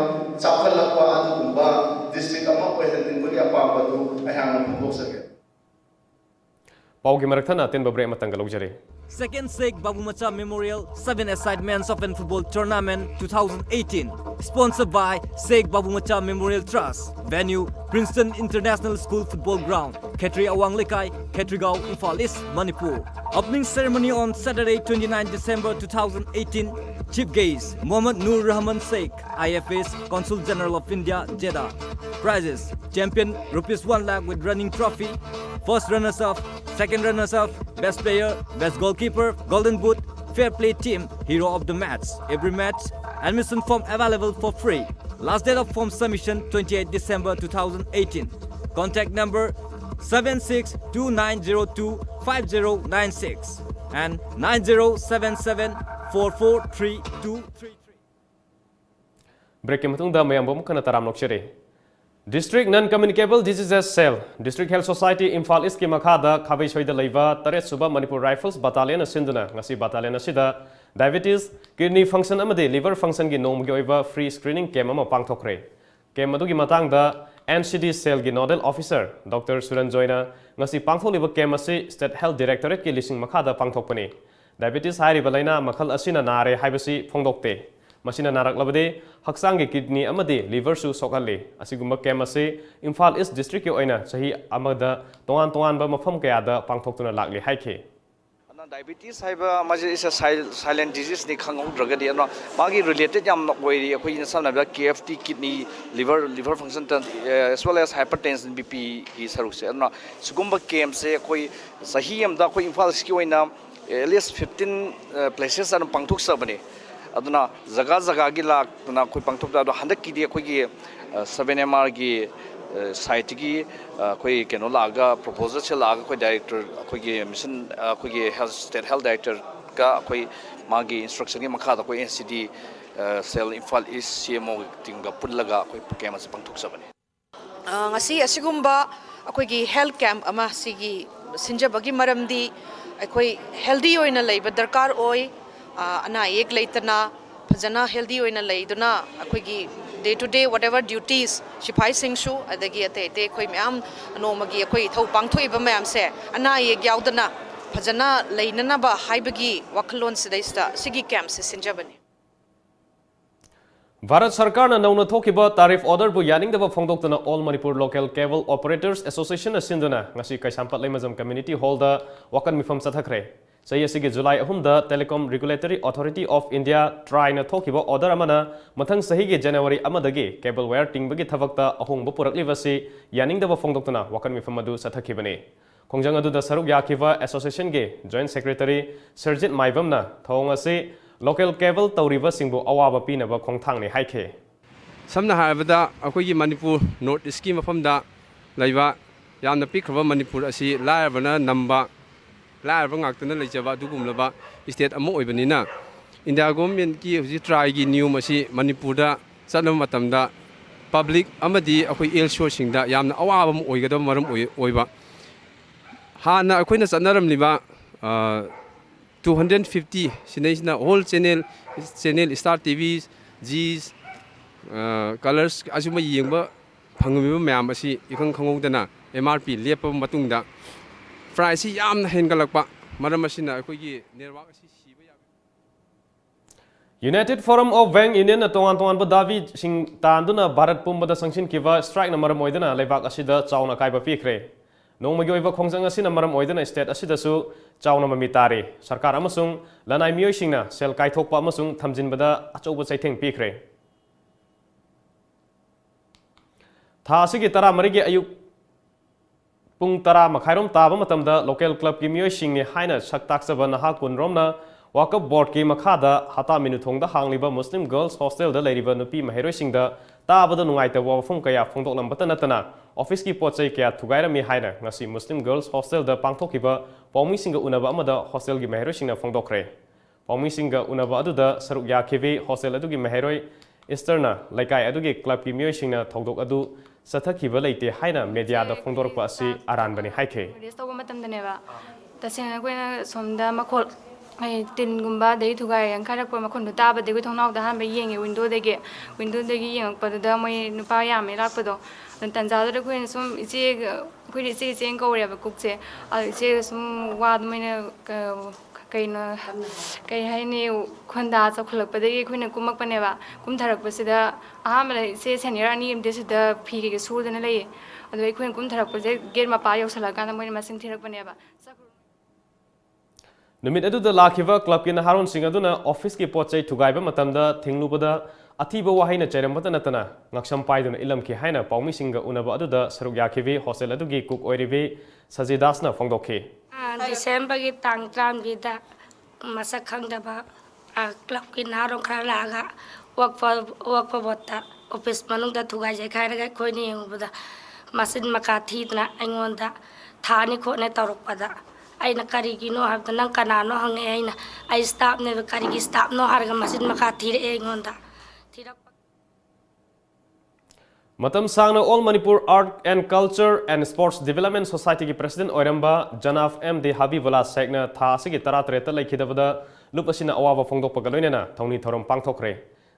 ꯆꯥꯎꯈꯠꯂꯛꯄ ꯑꯗꯨꯒꯨꯝꯕ ꯗꯤꯁꯇ꯭ꯔꯤꯛ ꯑꯃ ꯑꯣꯏꯍꯟꯅꯤꯡꯕꯒꯤ ꯑꯄꯥꯝꯕꯗꯨ ꯑꯩꯍꯥꯛꯅ ꯐꯣꯡꯗꯣꯛꯆꯒꯦ꯫ ꯄꯥꯎꯒꯤ ꯃꯔꯛ ꯊꯠꯅ ꯑꯇꯦꯟꯕ break ꯑꯃꯇꯪꯒ ꯂꯧꯖꯔꯤ꯫ Second Sheikh Babu Macha Memorial Seven Assignments of an Football Tournament two thousand eighteen. Sponsored by Sheikh Babu Macha Memorial Trust. Venue, Princeton International School Football Ground, Khetri Awang Lekai, Khetrigao, Imphal East, Manipur. Opening ceremony on Saturday, twenty-ninth December two thousand eighteen, Chief guest, Mohammad Noor Rahman Sheikh, I F S, Consul General of India, Jeddah. Prizes, champion, rupees one lakh with running trophy, first runners-up, second runners-up, best player, best goalkeeper, golden boot, fair play team, hero of the match. Every match, admission form available for free. Last date of form submission, twenty-eighth December two thousand eighteen. Contact number seven six two nine zero two five zero nine six and nine zero seven seven four four three two three three. Breakꯀꯤ ꯃꯇꯨꯡꯗ ꯃꯌꯥꯝꯕꯨ ꯑꯃꯨꯛ ꯍꯟꯅ ꯇꯔꯥꯝꯅ ꯑꯣꯛꯆꯔꯤ꯫ District Non Communicable Diseases Cell, District Health Society Imphal Eastꯀꯤ ꯃꯈꯥꯗ ꯈꯥꯕꯩꯁꯣꯏꯗ ꯂꯩꯕ ꯇꯔꯦꯠ ꯁꯨꯕ Manipur Rifles Battalionꯅ ꯁꯤꯟꯗꯨꯅ ꯉꯁꯤ battalionꯅ ꯑꯁꯤꯗ diabetes, kidney function ꯑꯃꯗꯤ liver functionꯒꯤ ꯅꯣꯡꯃꯒꯤ ꯑꯣꯏꯕ free screening camp ꯑꯃ ꯄꯥꯡꯊꯣꯛꯈ꯭ꯔꯦ꯫ Camp ꯑꯗꯨꯒꯤ ꯃꯇꯥꯡꯗ N C D cellꯒꯤ nodal officer Doctor Suranjoyꯅ ꯉꯁꯤ ꯄꯥꯡꯊꯣꯛꯂꯤꯕ camp ꯑꯁꯤ State Health Directorateꯀꯤ ꯂꯤꯁꯤꯡ ꯃꯈꯥꯗ ꯄꯥꯡꯊꯣꯛꯄꯅꯤ꯫ Diabetes ꯍꯥꯏꯔꯤꯕ ꯂꯥꯏꯅꯥ ꯃꯈꯜ ꯑꯁꯤꯅ ꯅꯥꯔꯦ ꯍꯥꯏꯕꯁꯤ ꯐꯣꯡꯗꯣꯛꯇꯦ꯫ ꯃꯁꯤꯅ ꯅꯥꯔꯛꯂꯕꯗꯤ ꯍꯛꯆꯥꯡꯒꯤ kidney ꯑꯃꯗꯤ liverꯁꯨ ꯁꯣꯛꯍꯜꯂꯤ꯫ ꯑꯁꯤꯒꯨꯝꯕ camp ꯑꯁꯤ Imphal East Districtꯀꯤ ꯑꯣꯏꯅ ꯆꯍꯤ ꯑꯃꯗ ꯇꯣꯉꯥꯟ ꯇꯣꯉꯥꯟꯕ ꯃꯐꯝ ꯀꯌꯥꯗ ꯄꯥꯡꯊꯣꯛꯇꯨꯅ ꯂꯥꯛꯂꯤ ꯍꯥꯏꯈꯤ꯫ ꯑꯗꯨꯅ diabetes ꯍꯥꯏꯕ ꯃꯥꯁꯦ is a sil- silent diseaseꯅꯤ ꯈꯪꯍꯧꯗ꯭ꯔꯒꯗꯤ, ꯑꯗꯨꯅ ꯃꯥꯒꯤ related ꯌꯥꯝꯅ ꯑꯣꯏꯔꯤ꯫ ꯑꯩꯈꯣꯏꯅ ꯁꯝꯅ ꯍꯥꯏꯔꯕꯗ K F T, kidney, liver, liver function, as well as hypertension, B Pꯒꯤ ꯁꯔꯨꯛꯁꯦ꯫ ꯑꯗꯨꯅ ꯁꯤꯒꯨꯝꯕ campꯁꯦ ꯑꯩꯈꯣꯏ ꯆꯍꯤ ꯑꯃꯗ ꯑꯩꯈꯣꯏ ꯏꯝꯐꯥꯜ ꯏꯁꯀꯤ ꯑꯣꯏꯅ at least fifteen places ꯑꯗꯨꯝ ꯄꯥꯡꯊꯣꯛꯆꯕꯅꯤ꯫ ꯑꯗꯨꯅ ꯖꯒꯥ ꯖꯒꯥꯒꯤ ꯂꯥꯛꯇꯅ ꯑꯩꯈꯣꯏ ꯄꯥꯡꯊꯣꯛꯇ, ꯑꯗꯣ ꯍꯟꯗꯛꯀꯤꯗꯤ ꯑꯩꯈꯣꯏꯒꯤ seven M Rꯒꯤ sideꯇꯒꯤ ꯑꯩꯈꯣꯏ ꯀꯩꯅꯣ ꯂꯥꯛꯑꯒ, proposalꯁꯦ ꯂꯥꯛꯑꯒ ꯑꯩꯈꯣꯏ director, ꯑꯩꯈꯣꯏꯒꯤ mission, ꯑꯩꯈꯣꯏꯒꯤ health, state health directorꯒ ꯑꯩꯈꯣꯏ ꯃꯥꯒꯤ instructionꯒꯤ ꯃꯈꯥꯗ ꯑꯩꯈꯣꯏ N C D cell Imphal East C M O teamꯒ ꯄꯨꯜꯂꯒ ꯑꯩꯈꯣꯏ camp ꯑꯁꯤ ꯄꯥꯡꯊꯣꯛꯆꯕꯅꯤ꯫ ꯑ, ꯉꯁꯤ ꯑꯁꯤꯒꯨꯝꯕ ꯑꯩꯈꯣꯏꯒꯤ health camp ꯑꯃ ꯁꯤꯒꯤ ꯁꯤꯟꯖꯕꯒꯤ ꯃꯔꯝꯗꯤ ꯑꯩꯈꯣꯏ healthy ꯑꯣꯏꯅ ꯂꯩꯕ ꯗꯔꯀꯥꯔ ꯑꯣꯏ꯫ ꯑ, ꯑꯅꯥ ꯑꯌꯦꯛ ꯂꯩꯇꯅ ꯐꯖꯅ healthy ꯑꯣꯏꯅ ꯂꯩꯗꯨꯅ ꯑꯩꯈꯣꯏꯒꯤ day to day whatever duties, ꯁꯤꯐꯥꯏꯁꯤꯡꯁꯨ ꯑꯗꯒꯤ ꯑꯇꯩ ꯑꯇꯩ ꯑꯩꯈꯣꯏ ꯃꯌꯥꯝ ꯅꯣꯡꯃꯒꯤ ꯑꯩꯈꯣꯏ ꯏꯊꯧ ꯄꯥꯡꯊꯣꯛꯏꯕ ꯃꯌꯥꯝꯁꯦ ꯑꯅꯥ ꯑꯌꯦꯛ ꯌꯥꯎꯗꯅ ꯐꯖꯅ ꯂꯩꯅꯅꯕ ꯍꯥꯏꯕꯒꯤ ꯋꯥꯈꯜꯂꯣꯟꯁꯤꯗꯩꯁꯤꯗ ꯁꯤꯒꯤ campꯁꯦ ꯁꯤꯟꯖꯕꯅꯤ꯫ ꯚꯥꯔꯠ ꯁꯔꯀꯥꯔꯅ ꯅꯧꯅ ꯊꯣꯛꯈꯤꯕ tariff orderꯕꯨ ꯌꯥꯅꯤꯡꯗꯕ ꯐꯣꯡꯗꯣꯛꯇꯨꯅ All Manipur Local Cable Operators Associationꯅ ꯁꯤꯟꯗꯨꯅ ꯉꯁꯤ ꯀꯩꯁꯥꯝꯄꯥꯠ ꯂꯩꯃꯖꯝ Community Hallꯗ ꯋꯥꯀꯠ ꯃꯤꯐꯝ ꯆꯠꯊꯈ꯭ꯔꯦ꯫ ꯆꯍꯤ ꯑꯁꯤꯒꯤ ꯖꯨꯂꯥꯏ ꯑꯍꯨꯝꯗ Telecom Regulatory Authority of India, TRAI ꯅ ꯊꯣꯛꯈꯤꯕ order ꯑꯃꯅ ꯃꯊꯪ ꯆꯍꯤꯒꯤ ꯖꯅꯋꯥꯔꯤ ꯑꯃꯗꯒꯤ cable wire ꯇꯤꯡꯕꯒꯤ ꯊꯕꯛꯇ ꯑꯍꯣꯡꯕ ꯄꯨꯔꯛꯂꯤꯕꯁꯤ ꯌꯥꯅꯤꯡꯗꯕ ꯐꯣꯡꯗꯣꯛꯇꯨꯅ ꯋꯥꯀꯠ ꯃꯤꯐꯝ ꯑꯗꯨ ꯆꯠꯊꯈꯤꯕꯅꯤ꯫ ꯈꯣꯡꯖꯪ ꯑꯗꯨꯗ ꯁꯔꯨꯛ ꯌꯥꯈꯤꯕ association ꯒꯤ joint secretary ꯁꯔꯖꯤꯠ ꯃꯥꯏꯕꯝꯅ ꯊꯧꯑꯣꯡ ꯑꯁꯤ local cable ꯇꯧꯔꯤꯕꯁꯤꯡꯕꯨ ꯑꯋꯥꯕ ꯄꯤꯅꯕ ꯈꯣꯡꯊꯥꯡꯅꯤ ꯍꯥꯏꯈꯤ꯫ ꯁꯝꯅ ꯍꯥꯏꯔꯕꯗ, ꯑꯩꯈꯣꯏꯒꯤ ꯃꯅꯤꯄꯨꯔ North East ꯀꯤ ꯃꯐꯝꯗ ꯂꯩꯕ ꯌꯥꯝꯅ ꯄꯤꯛꯈ꯭ꯔꯕ ꯃꯅꯤꯄꯨꯔ ꯑꯁꯤ ꯂꯥꯏꯔꯕꯅ ꯅꯝꯕ, ꯂꯥꯏꯔꯕ ꯉꯥꯛꯇꯅ ꯂꯩꯖꯕ ꯑꯗꯨꯒꯨꯝꯂꯕ state ꯑꯃ ꯑꯣꯏꯕꯅꯤꯅ, India government ꯀꯤ ꯍꯧꯖꯤꯛ TRAI ꯒꯤ ꯅꯤꯌꯣꯝ ꯑꯁꯤ ꯃꯅꯤꯄꯨꯔꯗ ꯆꯠꯅꯕ ꯃꯇꯝꯗ public ꯑꯃꯗꯤ ꯑꯩꯈꯣꯏ ꯏꯜꯁꯣꯔꯁꯤꯡꯗ ꯌꯥꯝꯅ ꯑꯋꯥꯕ ꯑꯃ ꯑꯣꯏꯒꯗꯕ ꯃꯔꯝ ꯑꯣꯏ-, ꯑꯣꯏꯕ꯫ ꯍꯥꯟꯅ ꯑꯩꯈꯣꯏꯅ ꯆꯠꯅꯔꯝꯂꯤꯕ, ꯑ, two hundred fifty ꯁꯤꯗꯩꯁꯤꯅ all channel, channel Star T V, Zee, ꯑ, Colors ꯑꯁꯤꯒꯨꯝꯕ ꯌꯦꯡꯕ ꯐꯪꯉꯝꯃꯤꯕ ꯃꯌꯥꯝ ꯑꯁꯤ ꯏꯈꯪ ꯈꯪꯍꯧꯗꯅ M R P ꯂꯦꯞꯄꯕ ꯃꯇꯨꯡꯗ price ꯁꯤ ꯌꯥꯝꯅ ꯍꯦꯟꯒꯠꯂꯛꯄ ꯃꯔꯝ ꯑꯁꯤꯅ ꯑꯩꯈꯣꯏꯒꯤ network ꯑꯁꯤ ꯁꯤꯕ ꯌꯥꯕ꯫ United Forum of Bank Union ꯅ ꯇꯣꯉꯥꯟ ꯇꯣꯉꯥꯟꯕ ꯗꯥꯕꯤꯁꯤꯡ ꯇꯥꯟꯗꯨꯅ ꯚꯥꯔꯠ ꯄꯨꯝꯕꯗ ꯆꯪꯁꯤꯟꯈꯤꯕ strike ꯅ ꯃꯔꯝ ꯑꯣꯏꯗꯨꯅ ꯂꯩꯕꯥꯛ ꯑꯁꯤꯗ ꯆꯥꯎꯅ ꯑꯀꯥꯏꯕ ꯄꯤꯈ꯭ꯔꯦ꯫ ꯅꯣꯡꯃꯒꯤ ꯑꯣꯏꯕ ꯈꯣꯡꯖꯪ ꯑꯁꯤꯅ ꯃꯔꯝ ꯑꯣꯏꯗꯨꯅ state ꯑꯁꯤꯗꯁꯨ ꯆꯥꯎꯅ ꯃꯃꯤ ꯇꯥꯔꯤ꯫ ꯁꯔꯀꯥꯔ ꯑꯃꯁꯨꯡ ꯂꯅꯥꯏ ꯃꯤꯑꯣꯏꯁꯤꯡꯅ ꯁꯦꯜ ꯀꯥꯏꯊꯣꯛꯄ ꯑꯃꯁꯨꯡ ꯊꯝꯖꯤꯟꯕꯗ ꯑꯆꯧꯕ ꯆꯩꯊꯦꯡ ꯄꯤꯈ꯭ꯔꯦ꯫ ꯊꯥ ꯑꯁꯤꯒꯤ ꯇꯔꯥꯃꯔꯤꯒꯤ ꯑꯌꯨꯛ ꯄꯨꯡ ꯇꯔꯥ ꯃꯈꯥꯏꯔꯣꯝ ꯇꯥꯕ ꯃꯇꯝꯗ local club ꯀꯤ ꯃꯤꯑꯣꯏꯁꯤꯡꯅꯤ ꯍꯥꯏꯅ ꯁꯛ ꯇꯥꯛꯆꯕ ꯅꯍꯥ ꯀꯨꯟꯔꯣꯝꯅ Waqf Board ꯀꯤ ꯃꯈꯥꯗ ꯍꯇꯥ ꯃꯤꯅꯨꯊꯣꯡꯗ ꯍꯥꯡꯂꯤꯕ Muslim Girls Hostel ꯗ ꯂꯩꯔꯤꯕ ꯅꯨꯄꯤ ꯃꯍꯩꯔꯣꯏꯁꯤꯡꯗ ꯇꯥꯕꯗ ꯅꯨꯡꯉꯥꯏꯇꯕ ꯋꯥꯐꯝ ꯀꯌꯥ ꯐꯣꯡꯗꯣꯛꯂꯝꯕꯇ ꯅꯠꯇꯅ, office ꯀꯤ ꯄꯣꯠ ꯆꯩ ꯀꯌꯥ ꯊꯨꯒꯥꯏꯔꯝꯃꯤ ꯍꯥꯏꯅ ꯉꯁꯤ Muslim Girls Hostel ꯗ ꯄꯥꯡꯊꯣꯛꯈꯤꯕ ꯄꯥꯎꯃꯤꯁꯤꯡꯒ ꯎꯅꯕ ꯑꯃꯗ hostel ꯒꯤ ꯃꯍꯩꯔꯣꯏꯁꯤꯡꯅ ꯐꯣꯡꯗꯣꯛꯈ꯭ꯔꯦ꯫ ꯄꯥꯎꯃꯤꯁꯤꯡꯒ ꯎꯅꯕ ꯑꯗꯨꯗ ꯁꯔꯨꯛ ꯌꯥꯈꯤꯕꯤ hostel ꯑꯗꯨꯒꯤ ꯃꯍꯩꯔꯣꯏ ꯏꯁꯇꯔꯅ ꯂꯩꯀꯥꯏ ꯑꯗꯨꯒꯤ club ꯀꯤ ꯃꯤꯑꯣꯏꯁꯤꯡꯅ ꯊꯧꯗꯣꯛ ꯑꯗꯨ ꯆꯠꯊꯈꯤꯕ ꯂꯩꯇꯦ ꯍꯥꯏꯅ media ꯗ ꯐꯣꯡꯗꯣꯔꯛꯄ ꯑꯁꯤ ꯑꯔꯥꯟꯕꯅꯤ ꯍꯥꯏꯈꯤ꯫ Raise ꯇꯧꯕ ꯃꯇꯝꯗꯅꯦꯕ, ꯇꯁꯦꯡꯅ ꯑꯩꯈꯣꯏꯅ ꯁꯣꯝꯗ ꯃꯈꯣꯜ, ꯑꯩ, ꯇꯤꯟꯒꯨꯝꯕ ꯑꯗꯩ ꯊꯨꯒꯥꯏ ꯌꯥꯡꯈꯥꯏꯔꯛꯄ ꯃꯈꯣꯟꯗꯣ ꯇꯥꯕꯗꯒꯤ ꯑꯩꯈꯣꯏ ꯊꯣꯡꯅꯥꯎꯗ ꯑꯍꯥꯟꯕ ꯌꯦꯡꯉꯦ, window ꯗꯒꯤ꯫ Window ꯗꯒꯤ ꯌꯦꯡꯉꯛꯄꯗꯨꯗ ꯃꯣꯏ ꯅꯨꯄꯥ ꯌꯥꯝꯃꯦ ꯂꯥꯛꯄꯗꯣ꯫ ꯑꯗꯨ ꯇꯟꯖꯥꯗꯨꯗ ꯑꯩꯈꯣꯏꯅ ꯁꯨꯝ ꯏꯆꯦꯒ, ꯑꯩꯈꯣꯏꯗꯤ ꯏꯆꯦ ꯏꯆꯦꯅ ꯀꯧꯔꯦꯕ cook ꯁꯦ꯫ ꯑꯗꯨ ꯏꯆꯦꯒ ꯁꯨꯝ ꯋꯥꯗꯨ ꯃꯣꯏꯅ ꯀ-, ꯀꯩꯅꯣ, ꯀꯩ ꯍꯥꯏꯅꯤ, ꯈꯣꯟꯗꯥ ꯆꯥꯎꯈꯠꯂꯛꯄꯗꯒꯤ ꯑꯩꯈꯣꯏꯅ ꯀꯨꯝꯃꯛꯄꯅꯦꯕ꯫ ꯀꯨꯝꯊꯔꯛꯄꯁꯤꯗ ꯑꯍꯥꯟꯕꯗ ꯏꯆꯦ senior ꯑꯅꯤ ꯑꯃꯗꯤ ꯁꯤꯗ ꯐꯤ ꯀꯩꯀꯩ ꯁꯨꯗꯅ ꯂꯩꯌꯦ꯫ ꯑꯗꯣ ꯑꯩꯈꯣꯏꯅ ꯀꯨꯝꯊꯔꯛꯄꯁꯦ gate ꯃꯄꯥ ꯌꯧꯁꯜꯂꯛꯑꯀꯥꯟꯗ ꯃꯣꯏꯅ ꯃꯁꯤꯡ ꯊꯤꯔꯛꯄꯅꯦꯕ꯫ ꯅꯨꯃꯤꯠ ꯑꯗꯨꯗ ꯂꯥꯛꯈꯤꯕ clubꯀꯤ ꯅꯍꯥꯔꯣꯟꯁꯤꯡ ꯑꯗꯨꯅ officeꯀꯤ ꯄꯣꯠ ꯆꯩ ꯊꯨꯒꯥꯏꯕ ꯃꯇꯝꯗ ꯊꯤꯡꯂꯨꯕꯗ ꯑꯊꯤꯕ ꯋꯥꯍꯩꯅ ꯆꯩꯔꯝꯕꯇ ꯅꯠꯇꯅ ꯉꯛꯁꯝ ꯄꯥꯏꯗꯨꯅ ꯏꯜꯂꯝꯈꯤ ꯍꯥꯏꯅ ꯄꯥꯎꯃꯤꯁꯤꯡꯒ ꯎꯅꯕ ꯑꯗꯨꯗ ꯁꯔꯨꯛ ꯌꯥꯈꯤꯕꯤ hostel ꯑꯗꯨꯒꯤ cook ꯑꯣꯏꯔꯤꯕꯤ ꯁꯖꯤꯗꯥꯁꯅ ꯐꯣꯡꯗꯣꯛꯈꯤ꯫ ꯑ, Decemberꯒꯤ ꯇꯥꯡ ꯇꯔꯥꯃꯔꯤꯗ ꯃꯁꯛ ꯈꯪꯗꯕ, ꯑ, clubꯀꯤ ꯅꯍꯥꯔꯣꯜ ꯈꯔ ꯂꯥꯛꯑꯒ ꯑꯣꯛꯄ, ꯑꯣꯛꯄ ꯕꯣꯠꯇ office ꯃꯅꯨꯡꯗ ꯊꯨꯒꯥꯏ ꯆꯩꯈꯥꯏꯔꯒ ꯑꯩꯈꯣꯏꯅ ꯌꯦꯡꯉꯨꯕꯗ ꯃꯆꯤꯟ ꯃꯀꯥ ꯊꯤꯗꯅ ꯑꯩꯉꯣꯟꯗ ꯊꯥꯅꯤ ꯈꯣꯠꯅꯤ ꯇꯧꯔꯛꯄꯗ ꯑꯩꯅ ꯀꯔꯤꯒꯤꯅꯣ ꯍꯥꯏꯕꯗ ꯅꯪ ꯀꯅꯥꯅꯣ ꯍꯪꯉꯛꯑꯦ꯫ ꯑꯩꯅ ꯑꯩ staffꯅꯦꯕ꯫ ꯀꯔꯤꯒꯤ staffꯅꯣ ꯍꯥꯏꯔꯒ ꯃꯆꯤꯟ ꯃꯀꯥ ꯊꯤꯔꯛꯑꯦ ꯑꯩꯉꯣꯟꯗ꯫ ꯊꯤꯔꯛꯄ ꯃꯇꯝ ꯁꯥꯡꯅ All Manipur Art and Culture and Sports Development Societyꯒꯤ president ꯑꯣꯏꯔꯝꯕ ꯖꯅꯥꯐ ꯑꯦꯝ ꯗꯤ ꯍꯕꯤꯕꯨꯜꯂꯥ ꯁꯦꯈꯅ ꯊꯥ ꯑꯁꯤꯒꯤ ꯇꯔꯥꯇꯔꯦꯠꯇ ꯂꯩꯈꯤꯗꯕꯗ ꯂꯨꯞ ꯑꯁꯤꯅ ꯑꯋꯥꯕ ꯐꯣꯡꯗꯣꯛꯄꯒ ꯂꯣꯏꯅꯅ ꯊꯧꯅꯤ ꯊꯧꯔꯝ ꯄꯥꯡꯊꯣꯛꯈ꯭ꯔꯦ꯫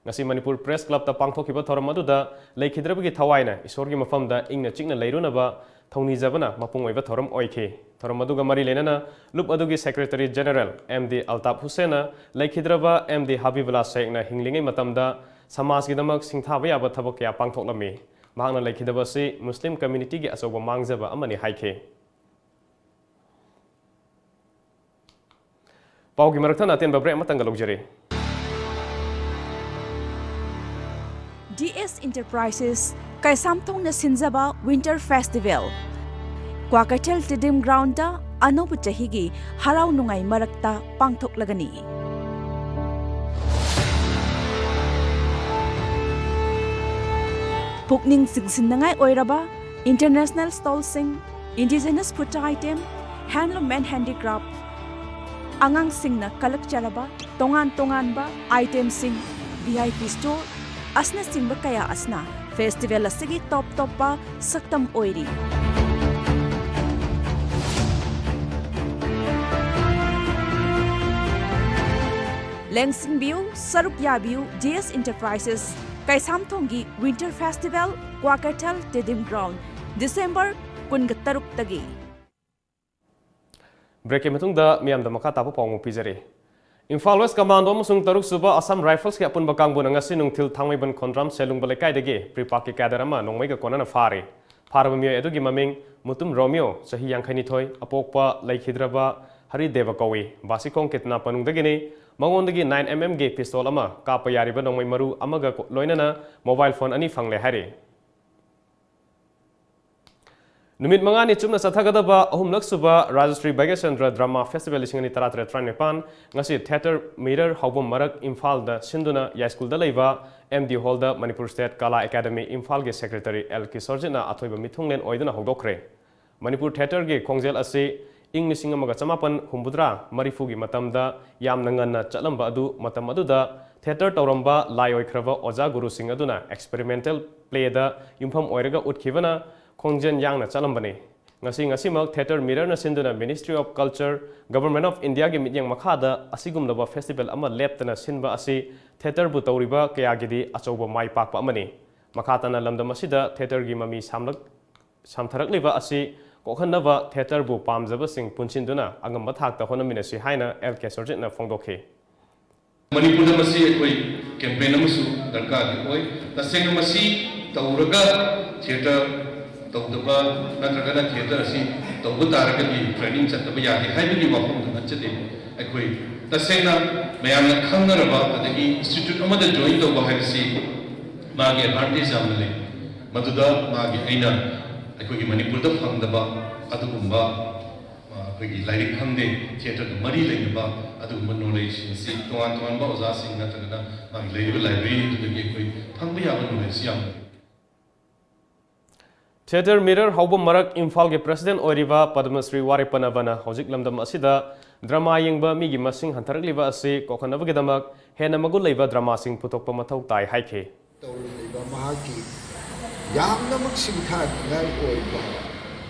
ꯉꯁꯤ ꯃꯅꯤꯄꯨꯔ Press Clubꯇ ꯄꯥꯡꯊꯣꯛꯈꯤꯕ ꯊꯧꯔꯝ ꯑꯗꯨꯗ ꯂꯩꯈꯤꯗ꯭ꯔꯕꯒꯤ ꯊꯋꯥꯏꯅ ꯏꯁꯣꯔꯒꯤ ꯃꯐꯝꯗ ꯏꯪꯅ ꯆꯤꯛꯅ ꯂꯩꯔꯨꯅꯕ ꯊꯧꯅꯤꯖꯕꯅ ꯃꯄꯨꯡ ꯑꯣꯏꯕ ꯊꯧꯔꯝ ꯑꯣꯏꯈꯤ꯫ ꯊꯧꯔꯝ ꯑꯗꯨꯒ ꯃꯔꯤ ꯂꯩꯅꯅ ꯂꯨꯞ ꯑꯗꯨꯒꯤ Secretary General M D Altaf ꯍꯨꯁꯦꯟꯅ ꯂꯩꯈꯤꯗ꯭ꯔꯕ ꯑꯦꯝ ꯗꯤ ꯍꯕꯤꯕꯨꯜꯂꯥ ꯁꯦꯈꯅ ꯍꯤꯡꯂꯤꯉꯩ ꯃꯇꯝꯗ ꯁꯃꯥꯖꯀꯤꯗꯃꯛ ꯁꯤꯡꯊꯥꯕ ꯌꯥꯕ ꯊꯕꯛ ꯀꯌꯥ ꯄꯥꯡꯊꯣꯛꯂꯝꯃꯤ꯫ ꯃꯍꯥꯛꯅ ꯂꯩꯈꯤꯗꯕ ꯑꯁꯤ ꯃꯨꯁꯂꯤꯝ communityꯒꯤ ꯑꯆꯧꯕ ꯃꯥꯡꯖꯕ ꯑꯃꯅꯤ ꯍꯥꯏꯈꯤ꯫ ꯄꯥꯎꯒꯤ ꯃꯔꯛꯊꯠꯅ ꯑꯇꯦꯟꯕ break ꯑꯃꯇꯪꯒ ꯂꯧꯖꯔꯤ꯫ D S Enterprises ꯀꯩꯁꯥꯝꯊꯣꯡꯅ ꯁꯤꯟꯖꯕ Winter Festival꯫ Kwakeithel Stadium Groundꯇ ꯑꯅꯧꯕ ꯆꯍꯤꯒꯤ ꯍꯔꯥꯎ ꯅꯨꯡꯉꯥꯏ ꯃꯔꯛꯇ ꯄꯥꯡꯊꯣꯛꯂꯒꯅꯤ꯫ ꯄꯨꯛꯅꯤꯡ ꯆꯤꯡꯁꯤꯟꯅꯤꯡꯉꯥꯏ ꯑꯣꯏꯔꯕ international stallꯁꯤꯡ, indigenous food item, handloom and handicraft, ꯑꯉꯥꯡꯁꯤꯡꯅ ꯀꯜꯂꯛꯆꯔꯕ ꯇꯣꯉꯥꯟ ꯇꯣꯉꯥꯟꯕ itemꯁꯤꯡ, V I P store ꯑꯁꯤꯅꯆꯤꯡꯕ ꯀꯌꯥ ꯑꯁꯤꯅ festival ꯑꯁꯤꯒꯤ top ꯇꯣꯞꯄ ꯁꯛꯇꯝ ꯑꯣꯏꯔꯤ꯫ ꯂꯦꯡꯁꯤꯟꯕꯤꯌꯨ, ꯁꯔꯨꯛ ꯌꯥꯕꯤꯌꯨ, D S Enterprises ꯀꯩꯁꯥꯝꯊꯣꯡꯒꯤ Winter Festival, Kwakeithel Stadium Ground, December ꯀꯨꯟꯒ ꯇꯔꯨꯛꯇꯒꯤ꯫ Breakꯀꯤ ꯃꯇꯨꯡꯗ ꯃꯤꯌꯥꯝꯗ ꯃꯈꯥ ꯇꯥꯕ ꯄꯥꯎ ꯑꯃꯨꯛ ꯄꯤꯖꯔꯤ꯫ ꯏꯝꯐꯥꯜ West Commando ꯑꯃꯁꯨꯡ ꯇꯔꯨꯛ ꯁꯨꯕ Assam Riflesꯀꯤ ꯑꯄꯨꯟꯕ ꯀꯥꯡꯕꯨꯅ ꯉꯁꯤ ꯅꯨꯡꯊꯤꯜ ꯊꯥꯡꯃꯩꯕꯟ ꯈꯣꯡꯗ꯭ꯔꯥꯝ ꯁꯦꯂꯨꯡꯕ ꯂꯩꯀꯥꯏꯗꯒꯤ PREPAKꯀꯤ cadre ꯑꯃ ꯅꯣꯡꯃꯩꯒ ꯀꯣꯟꯅꯅ ꯐꯥꯔꯤ꯫ ꯐꯥꯔꯕ ꯃꯤꯑꯣꯏ ꯑꯗꯨꯒꯤ ꯃꯃꯤꯡ ꯃꯨꯇꯨꯝ ꯔꯣꯃꯤꯌꯣ, ꯆꯍꯤ ꯌꯥꯡꯈꯩꯅꯤꯊꯣꯏ, ꯑꯄꯣꯛꯄ ꯂꯩꯈꯤꯗ꯭ꯔꯕ ꯍꯔꯤꯗꯦꯕ ꯀꯧꯏ꯫ ꯕꯥꯁꯤꯈꯣꯡ ꯀꯤꯠꯅ ꯄꯅꯨꯡꯗꯒꯤꯅꯤ꯫ ꯃꯉꯣꯟꯗꯒꯤ ꯅꯥꯏꯟ ꯑꯦꯝ ꯑꯦꯝꯒꯤ ꯄꯤꯁꯇꯣꯜ ꯑꯃ, ꯀꯥꯞꯄ ꯌꯥꯔꯤꯕ ꯅꯣꯡꯃꯩ ꯃꯔꯨ ꯑꯃꯒ ꯀꯣ-, ꯂꯣꯏꯅꯅ ꯃꯣꯕꯥꯏꯜ ꯐꯣꯟ ꯑꯅꯤ ꯐꯪꯂꯦ ꯍꯥꯏꯔꯤ꯫ ꯅꯨꯃꯤꯠ ꯃꯉꯥꯅꯤ ꯆꯨꯞꯅ ꯆꯠꯊꯒꯗꯕ ꯑꯍꯨꯝꯂꯛ ꯁꯨꯕ ꯔꯥꯖꯁ꯭ꯔꯤ ꯚꯥꯒ꯭ꯌꯆꯟꯗ꯭ꯔ ꯗ꯭ꯔꯃꯥ ꯐꯦꯁꯇꯤꯚꯦꯜ ꯂꯤꯁꯤꯡ ꯑꯅꯤ ꯇꯔꯥꯇꯔꯦꯠ ꯇꯔꯥꯅꯤꯄꯥꯟ ꯉꯁꯤ ꯊꯤꯌꯦꯇꯔ ꯃꯤꯔꯔ ꯍꯧꯕ ꯃꯔꯛ ꯏꯝꯐꯥꯜꯗ ꯁꯤꯟꯗꯨꯅ ꯌꯥꯏꯁ꯭ꯀꯨꯜꯗ ꯂꯩꯕ ꯑꯦꯝ ꯗꯤ ꯍꯣꯜꯗ ꯃꯅꯤꯄꯨꯔ ꯁ꯭ꯇꯦꯠ ꯀꯂꯥ ꯑꯦꯀꯥꯗꯃꯤ ꯏꯝꯐꯥꯜꯒꯤ ꯁꯦꯀ꯭ꯔꯦꯇꯔꯤ ꯑꯦꯜ ꯀꯤꯁꯣꯔꯖꯤꯠꯅ ꯑꯊꯣꯏꯕ ꯃꯤꯊꯨꯡꯂꯦꯟ ꯑꯣꯏꯗꯨꯅ ꯍꯧꯗꯣꯛꯈ꯭ꯔꯦ꯫ ꯃꯅꯤꯄꯨꯔ ꯊꯤꯌꯦꯇꯔꯒꯤ ꯈꯣꯡꯖꯦꯜ ꯑꯁꯤ ꯏꯪ ꯂꯤꯁꯤꯡ ꯑꯃꯒ ꯆꯃꯥꯄꯟ ꯍꯨꯝꯐꯨꯇꯔꯥ ꯃꯔꯤꯐꯨꯒꯤ ꯃꯇꯝꯗ ꯌꯥꯝꯅ ꯉꯟꯅ ꯆꯠꯂꯝꯕ ꯑꯗꯨ ꯃꯇꯝ ꯑꯗꯨꯗ ꯊꯤꯌꯦꯇꯔ ꯇꯧꯔꯝꯕ ꯂꯥꯏ ꯑꯣꯏꯈ꯭ꯔꯕ ꯑꯣꯖꯥ ꯒꯨꯔꯨꯁꯤꯡ ꯑꯗꯨꯅ ꯑꯦꯛꯁꯄꯦꯔꯤꯃꯦꯟꯇꯦꯜ ꯄ꯭ꯂꯦꯗ ꯌꯨꯝꯐꯝ ꯑꯣꯏꯔꯒ ꯎꯠꯈꯤꯕꯅ ꯈꯣꯡꯖꯦꯜ ꯌꯥꯡꯅ ꯆꯠꯂꯝꯕꯅꯤ꯫ ꯉꯁꯤ ꯉꯁꯤꯃꯛ ꯊꯤꯌꯦꯇꯔ ꯃꯤꯔꯔꯅ ꯁꯤꯟꯗꯨꯅ Ministry of Culture, Government of Indiaꯒꯤ ꯃꯤꯠꯌꯦꯡ ꯃꯈꯥꯗ ꯑꯁꯤꯒꯨꯝꯂꯕ ꯐꯦꯁꯇꯤꯚꯦꯜ ꯑꯃ ꯂꯦꯞꯇꯅ ꯁꯤꯟꯕ ꯑꯁꯤ ꯊꯤꯌꯦꯇꯔꯕꯨ ꯇꯧꯔꯤꯕ ꯀꯌꯥꯒꯤꯗꯤ ꯑꯆꯧꯕ ꯃꯥꯏ ꯄꯥꯛꯄ ꯑꯃꯅꯤ꯫ ꯃꯈꯥ ꯇꯥꯅ ꯂꯝꯗꯝ ꯑꯁꯤꯗ ꯊꯤꯌꯦꯇꯔꯒꯤ ꯃꯃꯤ ꯁꯥꯝꯂꯛ-, ꯁꯥꯝꯊꯔꯛꯂꯤꯕ ꯑꯁꯤ ꯀꯣꯛꯍꯟꯅꯕ ꯊꯤꯌꯦꯇꯔꯕꯨ ꯄꯥꯝꯖꯕꯁꯤꯡ ꯄꯨꯟꯁꯤꯟꯗꯨꯅ ꯑꯉꯝꯕ ꯊꯥꯛꯇ ꯍꯣꯠꯅꯃꯤꯟꯅꯁꯤ ꯍꯥꯏꯅ ꯑꯦꯜ ꯀꯤꯁꯣꯔꯖꯤꯠꯅ ꯐꯣꯡꯗꯣꯛꯈꯤ꯫ ꯃꯅꯤꯄꯨꯔꯗ ꯃꯁꯤ ꯑꯩꯈꯣꯏ ꯀꯦꯝꯄꯦꯟ ꯑꯃꯁꯨ ꯗꯔꯀꯥꯔꯗꯤ ꯑꯣꯏ꯫ ꯇꯁꯦꯡꯅ ꯃꯁꯤ ꯇꯧꯔꯒ ꯊꯤꯌꯦꯇꯔ ꯇꯧꯗꯕ ꯅꯠꯇ꯭ꯔꯒꯅ ꯊꯤꯌꯦꯇꯔ ꯑꯁꯤ ꯇꯧꯕ ꯇꯥꯔꯒꯗꯤ ꯇ꯭ꯔꯦꯅꯤꯡ ꯆꯠꯇꯕ ꯌꯥꯗꯦ ꯍꯥꯏꯕꯒꯤ ꯋꯥꯐꯝꯗꯨ ꯅꯠꯆꯗꯦ꯫ ꯑꯩꯈꯣꯏ ꯇꯁꯦꯡꯅ ꯃꯌꯥꯝꯅ ꯈꯪꯅꯔꯕ ꯑꯗꯒꯤ ꯏꯟꯁꯇꯤꯇ꯭ꯌꯨꯠ ꯑꯃꯗ ꯖꯣꯏꯟ ꯇꯧꯕ ꯍꯥꯏꯕꯁꯤ ꯃꯥꯒꯤ ꯑꯦꯗꯚꯥꯟꯇꯦꯖ ꯌꯥꯝꯅ ꯂꯩ꯫ ꯃꯗꯨꯗ ꯃꯥꯒꯤ ꯑꯩꯅ ꯑꯩꯈꯣꯏꯒꯤ ꯃꯅꯤꯄꯨꯔꯗ ꯐꯪꯗꯕ ꯑꯗꯨꯒꯨꯝꯕ, ꯑ, ꯑꯩꯈꯣꯏꯒꯤ ꯂꯥꯏꯔꯤꯛ ꯈꯪꯗꯦ, ꯊꯤꯌꯦꯇꯔꯒ ꯃꯔꯤ ꯂꯩꯅꯕ ꯑꯗꯨꯒꯨꯝꯕ ꯅꯣꯂꯦꯖꯁꯤꯡꯁꯤ ꯇꯣꯉꯥꯟ ꯇꯣꯉꯥꯟꯕ ꯑꯣꯖꯥꯁꯤꯡ ꯅꯠꯇ꯭ꯔꯒꯅ ꯃꯥꯒꯤ ꯂꯩꯔꯤꯕ ꯂꯥꯏꯕ꯭ꯔꯦꯔꯤ ꯑꯗꯨꯗꯒꯤ ꯑꯩꯈꯣꯏ ꯐꯪꯕ ꯌꯥꯕ ꯅꯣꯂꯦꯖꯁꯤ ꯌꯥꯝꯅ ꯂꯩ꯫ ꯊꯤꯌꯦꯇꯔ ꯃꯤꯔꯔ ꯍꯧꯕ ꯃꯔꯛ ꯏꯝꯐꯥꯜꯒꯤ ꯄ꯭ꯔꯦꯁꯤꯗꯦꯟ ꯑꯣꯏꯔꯤꯕ ꯄꯗꯃꯁ꯭ꯔꯤ ꯋꯥꯔꯦꯄꯅꯕꯅ ꯍꯧꯖꯤꯛ ꯂꯝꯗꯝ ꯑꯁꯤꯗ ꯗ꯭ꯔꯃꯥ ꯌꯦꯡꯕ ꯃꯤꯒꯤ ꯃꯁꯤꯡ ꯍꯟꯊꯔꯛꯂꯤꯕ ꯑꯁꯤ ꯀꯣꯛꯍꯟꯅꯕꯒꯤꯗꯃꯛ ꯍꯦꯟꯅ ꯃꯒꯨꯟ ꯂꯩꯕ ꯗ꯭ꯔꯃꯥꯁꯤꯡ ꯄꯨꯊꯣꯛꯄ ꯃꯊꯧ ꯇꯥꯏ ꯍꯥꯏꯈꯤ꯫ ꯇꯧꯔꯝꯂꯤꯕ ꯃꯍꯥꯛꯀꯤ ꯌꯥꯝꯅꯃꯛ ꯁꯤꯡꯊꯥꯅꯤꯡꯉꯥꯏ ꯑꯣꯏꯕ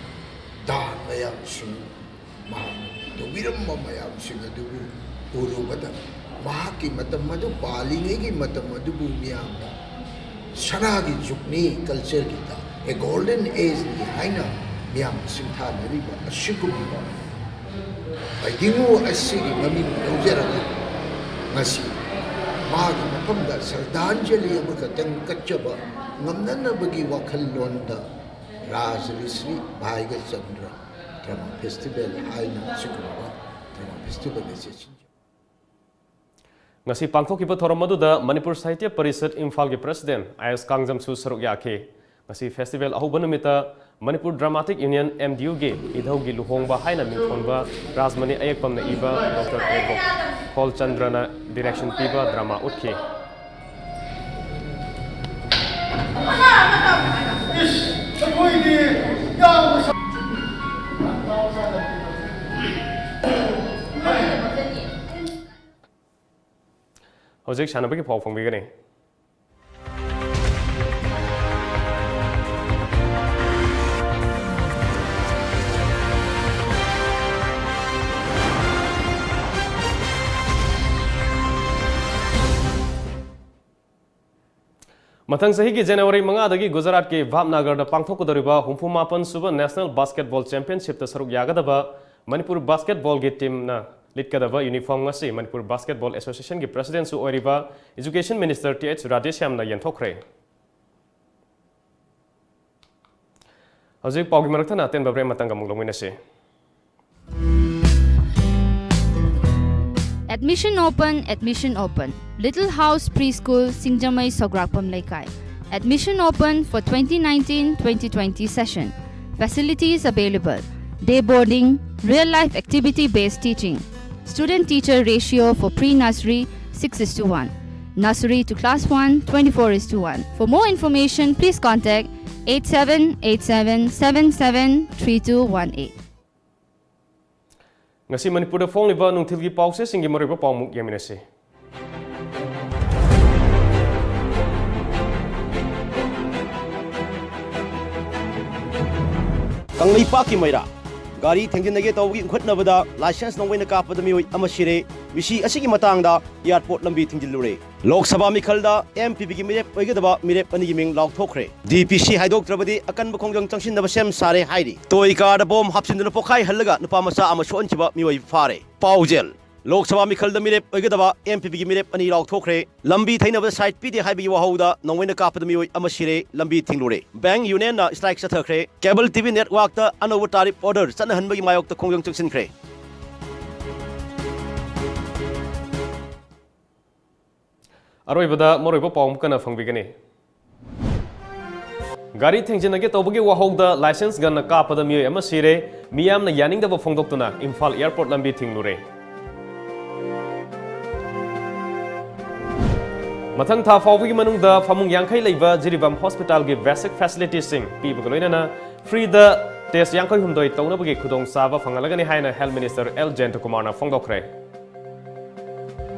ꯗꯥꯟ ꯃꯌꯥꯝꯁꯤꯡ ꯃꯍꯥꯛꯅ ꯇꯧꯕꯤꯔꯝꯕ ꯃꯌꯥꯝꯁꯤꯡ ꯑꯗꯨꯕꯨ ꯎꯔꯨꯕꯗ, ꯃꯍꯥꯛꯀꯤ ꯃꯇꯝ ꯑꯗꯨ ꯄꯥꯜꯂꯤꯉꯩꯒꯤ ꯃꯇꯝ ꯑꯗꯨꯕꯨ ꯃꯤꯌꯥꯝꯅ ꯁꯅꯥꯒꯤ ꯖꯨꯒꯅꯤ, ꯀꯜꯆꯔꯒꯤ ꯗ-, a golden age ꯅꯤ ꯍꯥꯏꯅ ꯃꯤꯌꯥꯝꯅ ꯁꯤꯡꯊꯥꯅꯔꯤꯕ ꯑꯁꯤꯒꯨꯝꯕ ꯍꯥꯏꯗꯤꯡꯉꯨ ꯑꯁꯤꯒꯤ ꯃꯃꯤꯡ ꯂꯧꯖꯔꯒ ꯉꯁꯤ ꯃꯥꯒꯤ ꯃꯐꯝꯗ ꯁ꯭ꯔꯗꯥꯟꯖꯂꯤ ꯑꯃꯈꯛꯇꯪ ꯀꯠꯆꯕ ꯉꯝꯅꯅꯕꯒꯤ ꯋꯥꯈꯜꯂꯣꯟꯗ ꯔꯥꯖꯔꯤꯁ꯭ꯔꯤ ꯚꯥꯏꯒꯆꯟꯗ꯭ꯔ ꯗ꯭ꯔꯃꯥ ꯐꯦꯁꯇꯤꯚꯦꯜ ꯍꯥꯏꯅ ꯑꯁꯤꯒꯨꯝꯕ Festival is essential. ꯉꯁꯤ ꯄꯥꯡꯊꯣꯛꯈꯤꯕ ꯊꯧꯔꯝ ꯑꯗꯨꯗ ꯃꯅꯤꯄꯨꯔ ꯁꯥꯍꯤꯇ꯭ꯌ ꯄꯔꯤꯁꯠ ꯏꯝꯐꯥꯜꯒꯤ ꯄ꯭ꯔꯁꯤꯗꯦꯟ ꯑꯥꯏ ꯑꯦꯁ ꯀꯥꯡꯖꯝꯁꯨ ꯁꯔꯨꯛ ꯌꯥꯈꯤ꯫ ꯉꯁꯤ ꯐꯦꯁꯇꯤꯚꯦꯜ ꯑꯍꯧꯕ ꯅꯨꯃꯤꯠꯇ Manipur dramatic union, M D ꯌꯨꯒꯤ ꯏꯙꯧꯒꯤ ꯂꯨꯍꯣꯡꯕ ꯍꯥꯏꯅ ꯃꯤꯡꯊꯣꯟꯕ ꯔꯥꯖꯃꯅꯤ ꯑꯌꯦꯛꯄꯝꯅ ꯏꯕ ꯗꯣꯛꯇꯔ ꯑꯦ ꯒꯣ-, ꯈꯣꯜꯆꯟꯗ꯭ꯔꯅ ꯗꯤꯔꯦꯛꯁꯟ ꯄꯤꯕ ꯗ꯭ꯔꯃꯥ ꯎꯠꯈꯤ꯫ ꯍꯧꯖꯤꯛ ꯁꯥꯟꯅꯕꯒꯤ ꯄꯥꯎ ꯐꯣꯡꯕꯤꯒꯅꯤ꯫ ꯃꯊꯪ ꯆꯍꯤꯒꯤ ꯖꯅꯋꯥꯔꯤ ꯃꯉꯥꯗꯒꯤ ꯒꯨꯖꯔꯥꯠꯀꯤ ꯚꯥꯕꯅꯥꯒꯔꯗ ꯄꯥꯡꯊꯣꯛꯀꯗꯧꯔꯤꯕ ꯍꯨꯝꯐꯨ ꯃꯥꯄꯟ ꯁꯨꯕ ꯅꯦꯁꯅꯦꯜ ꯕꯥꯁꯀꯦꯠꯕꯣꯜ ꯆꯦꯝꯄꯤꯌꯟꯁꯤꯞꯇ ꯁꯔꯨꯛ ꯌꯥꯒꯗꯕ ꯃꯅꯤꯄꯨꯔ ꯕꯥꯁꯀꯦꯠꯕꯣꯜꯒꯤ ꯇꯤꯝꯅ ꯂꯤꯠꯀꯗꯕ ꯌꯨꯅꯤꯐꯣꯔꯝ ꯑꯁꯤ ꯃꯅꯤꯄꯨꯔ ꯕꯥꯁꯀꯦꯠꯕꯣꯜ ꯑꯦꯁꯣꯁꯤꯌꯦꯁꯟꯒꯤ ꯄ꯭ꯔꯁꯤꯗꯦꯟꯁꯨ ꯑꯣꯏꯔꯤꯕ ꯏꯖꯨꯀꯦꯁꯟ ꯃꯤꯅꯤꯁꯇꯔ ꯇꯤ ꯑꯩꯆ ꯔꯥꯙꯦꯁ꯭ꯌꯥꯝꯅ ꯌꯦꯟꯊꯣꯛꯈ꯭ꯔꯦ꯫ ꯍꯧꯖꯤꯛ ꯄꯥꯎꯒꯤ ꯃꯔꯛ ꯊꯠꯅ ꯑꯇꯦꯟꯕ ꯕ꯭ꯔꯦꯛ ꯑꯃꯇꯪꯒ ꯑꯃꯨꯛ ꯂꯧꯃꯤꯟꯅꯁꯤ꯫ Admission open, admission open. Little House Preschool, Singjamei, Sograkpam Leikai. Admission open for twenty nineteen twenty twenty session. Facilities available. Day boarding, real life activity based teaching. Student teacher ratio for pre-nursery six is to one. Nursery to class one, twenty-four is to one. For more information, please contact eight seven eight seven seven seven three two one eight. ꯉꯁꯤ ꯃꯅꯤꯄꯨꯔꯗ ꯐꯣꯡꯂꯤꯕ ꯅꯨꯡꯊꯤꯜꯒꯤ ꯄꯥꯎꯆꯦꯁꯤꯡꯒꯤ ꯃꯔꯨꯑꯣꯏꯕ ꯄꯥꯎꯃꯨꯛ ꯌꯦꯡꯃꯤꯟꯅꯁꯤ꯫ ꯀꯪꯂꯩꯄꯥꯛꯀꯤ ꯃꯩꯔꯥ꯫ ꯒꯥꯔꯤ ꯊꯦꯡꯖꯤꯟꯅꯒꯦ ꯇꯧꯕꯒꯤ ꯏꯟꯈꯠꯅꯕꯗ licence ꯅꯣꯡꯃꯩꯅ ꯀꯥꯞꯄꯗ ꯃꯤꯑꯣꯏ ꯑꯃ ꯁꯤꯔꯦ꯫ ꯃꯤꯁꯤ ꯑꯁꯤꯒꯤ ꯃꯇꯥꯡꯗ ꯑꯦꯌꯥꯔꯄꯣꯔꯠ ꯂꯝꯕꯤ ꯊꯤꯡꯖꯤꯜꯂꯨꯔꯦ꯫ ꯂꯣꯛ ꯁꯚꯥ ꯃꯤꯈꯜꯗ ꯑꯦꯝ ꯄꯤ ꯄꯤꯒꯤ ꯃꯤꯔꯦꯞ ꯑꯣꯏꯒꯗꯕ ꯃꯤꯔꯦꯞ ꯑꯅꯤꯒꯤ ꯃꯤꯡ ꯂꯥꯎꯊꯣꯛꯈ꯭ꯔꯦ꯫ ꯗꯤ ꯄꯤ ꯁꯤ ꯍꯥꯏꯗꯣꯛꯇ꯭ꯔꯕꯗꯤ ꯑꯀꯟꯕ ꯈꯣꯡꯖꯪ ꯆꯪꯁꯤꯟꯅꯕ ꯁꯦꯝ ꯁꯥꯔꯦ ꯍꯥꯏꯔꯤ꯫ ꯇꯣꯏ ꯀꯥꯔꯗ ꯕꯣꯝ ꯍꯥꯞꯆꯤꯟꯗꯨꯅ ꯄꯣꯈꯥꯏꯍꯜꯂꯒ ꯅꯨꯄꯥ ꯃꯆꯥ ꯑꯃ ꯁꯣꯛꯍꯟꯈꯤꯕ ꯃꯤꯑꯣꯏ ꯐꯥꯔꯦ꯫ ꯄꯥꯎꯖꯦꯜ꯫ ꯂꯣꯛ ꯁꯚꯥ ꯃꯤꯈꯜꯗ ꯃꯤꯔꯦꯞ ꯑꯣꯏꯒꯗꯕ ꯑꯦꯝ ꯄꯤ ꯄꯤꯒꯤ ꯃꯤꯔꯦꯞ ꯑꯅꯤ ꯂꯥꯎꯊꯣꯛꯈ꯭ꯔꯦ꯫ ꯂꯝꯕꯤ ꯊꯩꯅꯕꯗ ꯁꯥꯏꯠ ꯄꯤꯗꯦ ꯍꯥꯏꯕꯒꯤ ꯋꯥꯍꯧꯗ ꯅꯣꯡꯃꯩꯅ ꯀꯥꯞꯄꯗ ꯃꯤꯑꯣꯏ ꯑꯃ ꯁꯤꯔꯦ, ꯂꯝꯕꯤ ꯊꯤꯡꯂꯨꯔꯦ꯫ ꯕꯦꯡꯛ ꯌꯨꯅꯤꯌꯟꯅ ꯁ꯭ꯇ꯭ꯔꯥꯏꯛ ꯆꯠꯊꯈ꯭ꯔꯦ꯫ ꯀꯦꯕꯜ ꯇꯤ ꯚꯤ ꯅꯦꯠꯋꯥꯔꯛꯇ ꯑꯅꯧꯕ ꯇꯥꯔꯤꯐ ꯑꯣꯔꯗꯔ ꯆꯠꯅꯍꯟꯕꯒꯤ ꯃꯥꯌꯣꯛꯇ ꯈꯣꯡꯖꯪ ꯆꯪꯁꯤꯟꯈ꯭ꯔꯦ꯫ ꯑꯔꯣꯏꯕꯗ ꯃꯔꯨꯑꯣꯏꯕ ꯄꯥꯎ ꯑꯃꯨꯛ ꯍꯟꯅ ꯐꯪꯕꯤꯒꯅꯤ꯫ ꯒꯥꯔꯤ ꯊꯦꯡꯖꯤꯟꯅꯒꯦ ꯇꯧꯕꯒꯤ ꯋꯥꯍꯧꯗ license gunꯅ ꯀꯥꯞꯄꯗ ꯃꯤꯑꯣꯏ ꯑꯃ ꯁꯤꯔꯦ꯫ ꯃꯤꯌꯥꯝꯅ ꯌꯥꯅꯤꯡꯗꯕ ꯐꯣꯡꯗꯣꯛꯇꯨꯅ ꯏꯝꯐꯥꯜ airport ꯂꯝꯕꯤ ꯊꯤꯡꯂꯨꯔꯦ꯫ ꯃꯊꯪ ꯊꯥ ꯐꯥꯎꯕꯒꯤ ꯃꯅꯨꯡꯗ ꯐꯃꯨꯡ ꯌꯥꯡꯈꯩ ꯂꯩꯕ ꯖꯤꯔꯤꯕꯥꯝ hospitalꯒꯤ basic facilitiesꯁꯤꯡ ꯄꯤꯕꯒ ꯂꯣꯏꯅꯅ freeꯗ test ꯌꯥꯡꯈꯩ ꯍꯨꯝꯗꯣꯏ ꯇꯧꯅꯕꯒꯤ ꯈꯨꯗꯣꯡꯆꯥꯕ ꯐꯪꯍꯜꯂꯒꯅꯤ ꯍꯥꯏꯅ health minister ꯑꯦꯜ ꯖꯌꯟꯇꯀꯨꯃꯥꯔꯅ ꯐꯣꯡꯗꯣꯛꯈ꯭ꯔꯦ꯫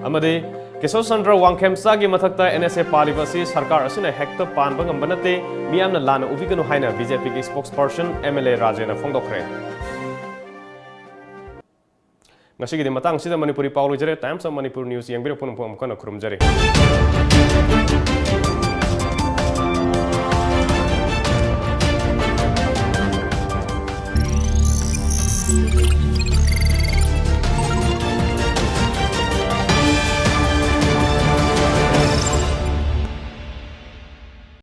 ꯑꯃꯗꯤ ꯀꯦꯁꯣꯔ ꯆꯟꯗ꯭ꯔ ꯋꯥꯡꯈꯦꯝꯆꯥꯒꯤ ꯃꯊꯛꯇ NSA ꯄꯥꯜꯂꯤꯕ ꯑꯁꯤ ꯁꯔꯀꯥꯔ ꯑꯁꯤꯅ ꯍꯦꯛꯇ ꯄꯥꯟꯕ ꯉꯝꯕ ꯅꯠꯇꯦ, ꯃꯤꯌꯥꯝꯅ ꯂꯥꯟꯅ ꯎꯕꯤꯒꯅꯨ ꯍꯥꯏꯅ BJPꯒꯤ spokesperson MLA ꯔꯥꯖꯦꯅ ꯐꯣꯡꯗꯣꯛꯈ꯭ꯔꯦ꯫ ꯉꯁꯤꯒꯤꯗꯤ ꯃꯇꯥꯡꯁꯤꯗ ꯃꯅꯤꯄꯨꯔꯤ ꯄꯥꯎ ꯂꯣꯏꯖꯔꯦ꯫ Times of Manipur News ꯌꯦꯡꯕꯤꯔꯛꯄ ꯄꯨꯝꯅꯃꯛꯄꯨ ꯑꯃꯨꯛ ꯍꯟꯅ ꯈꯨꯔꯨꯝꯖꯔꯤ꯫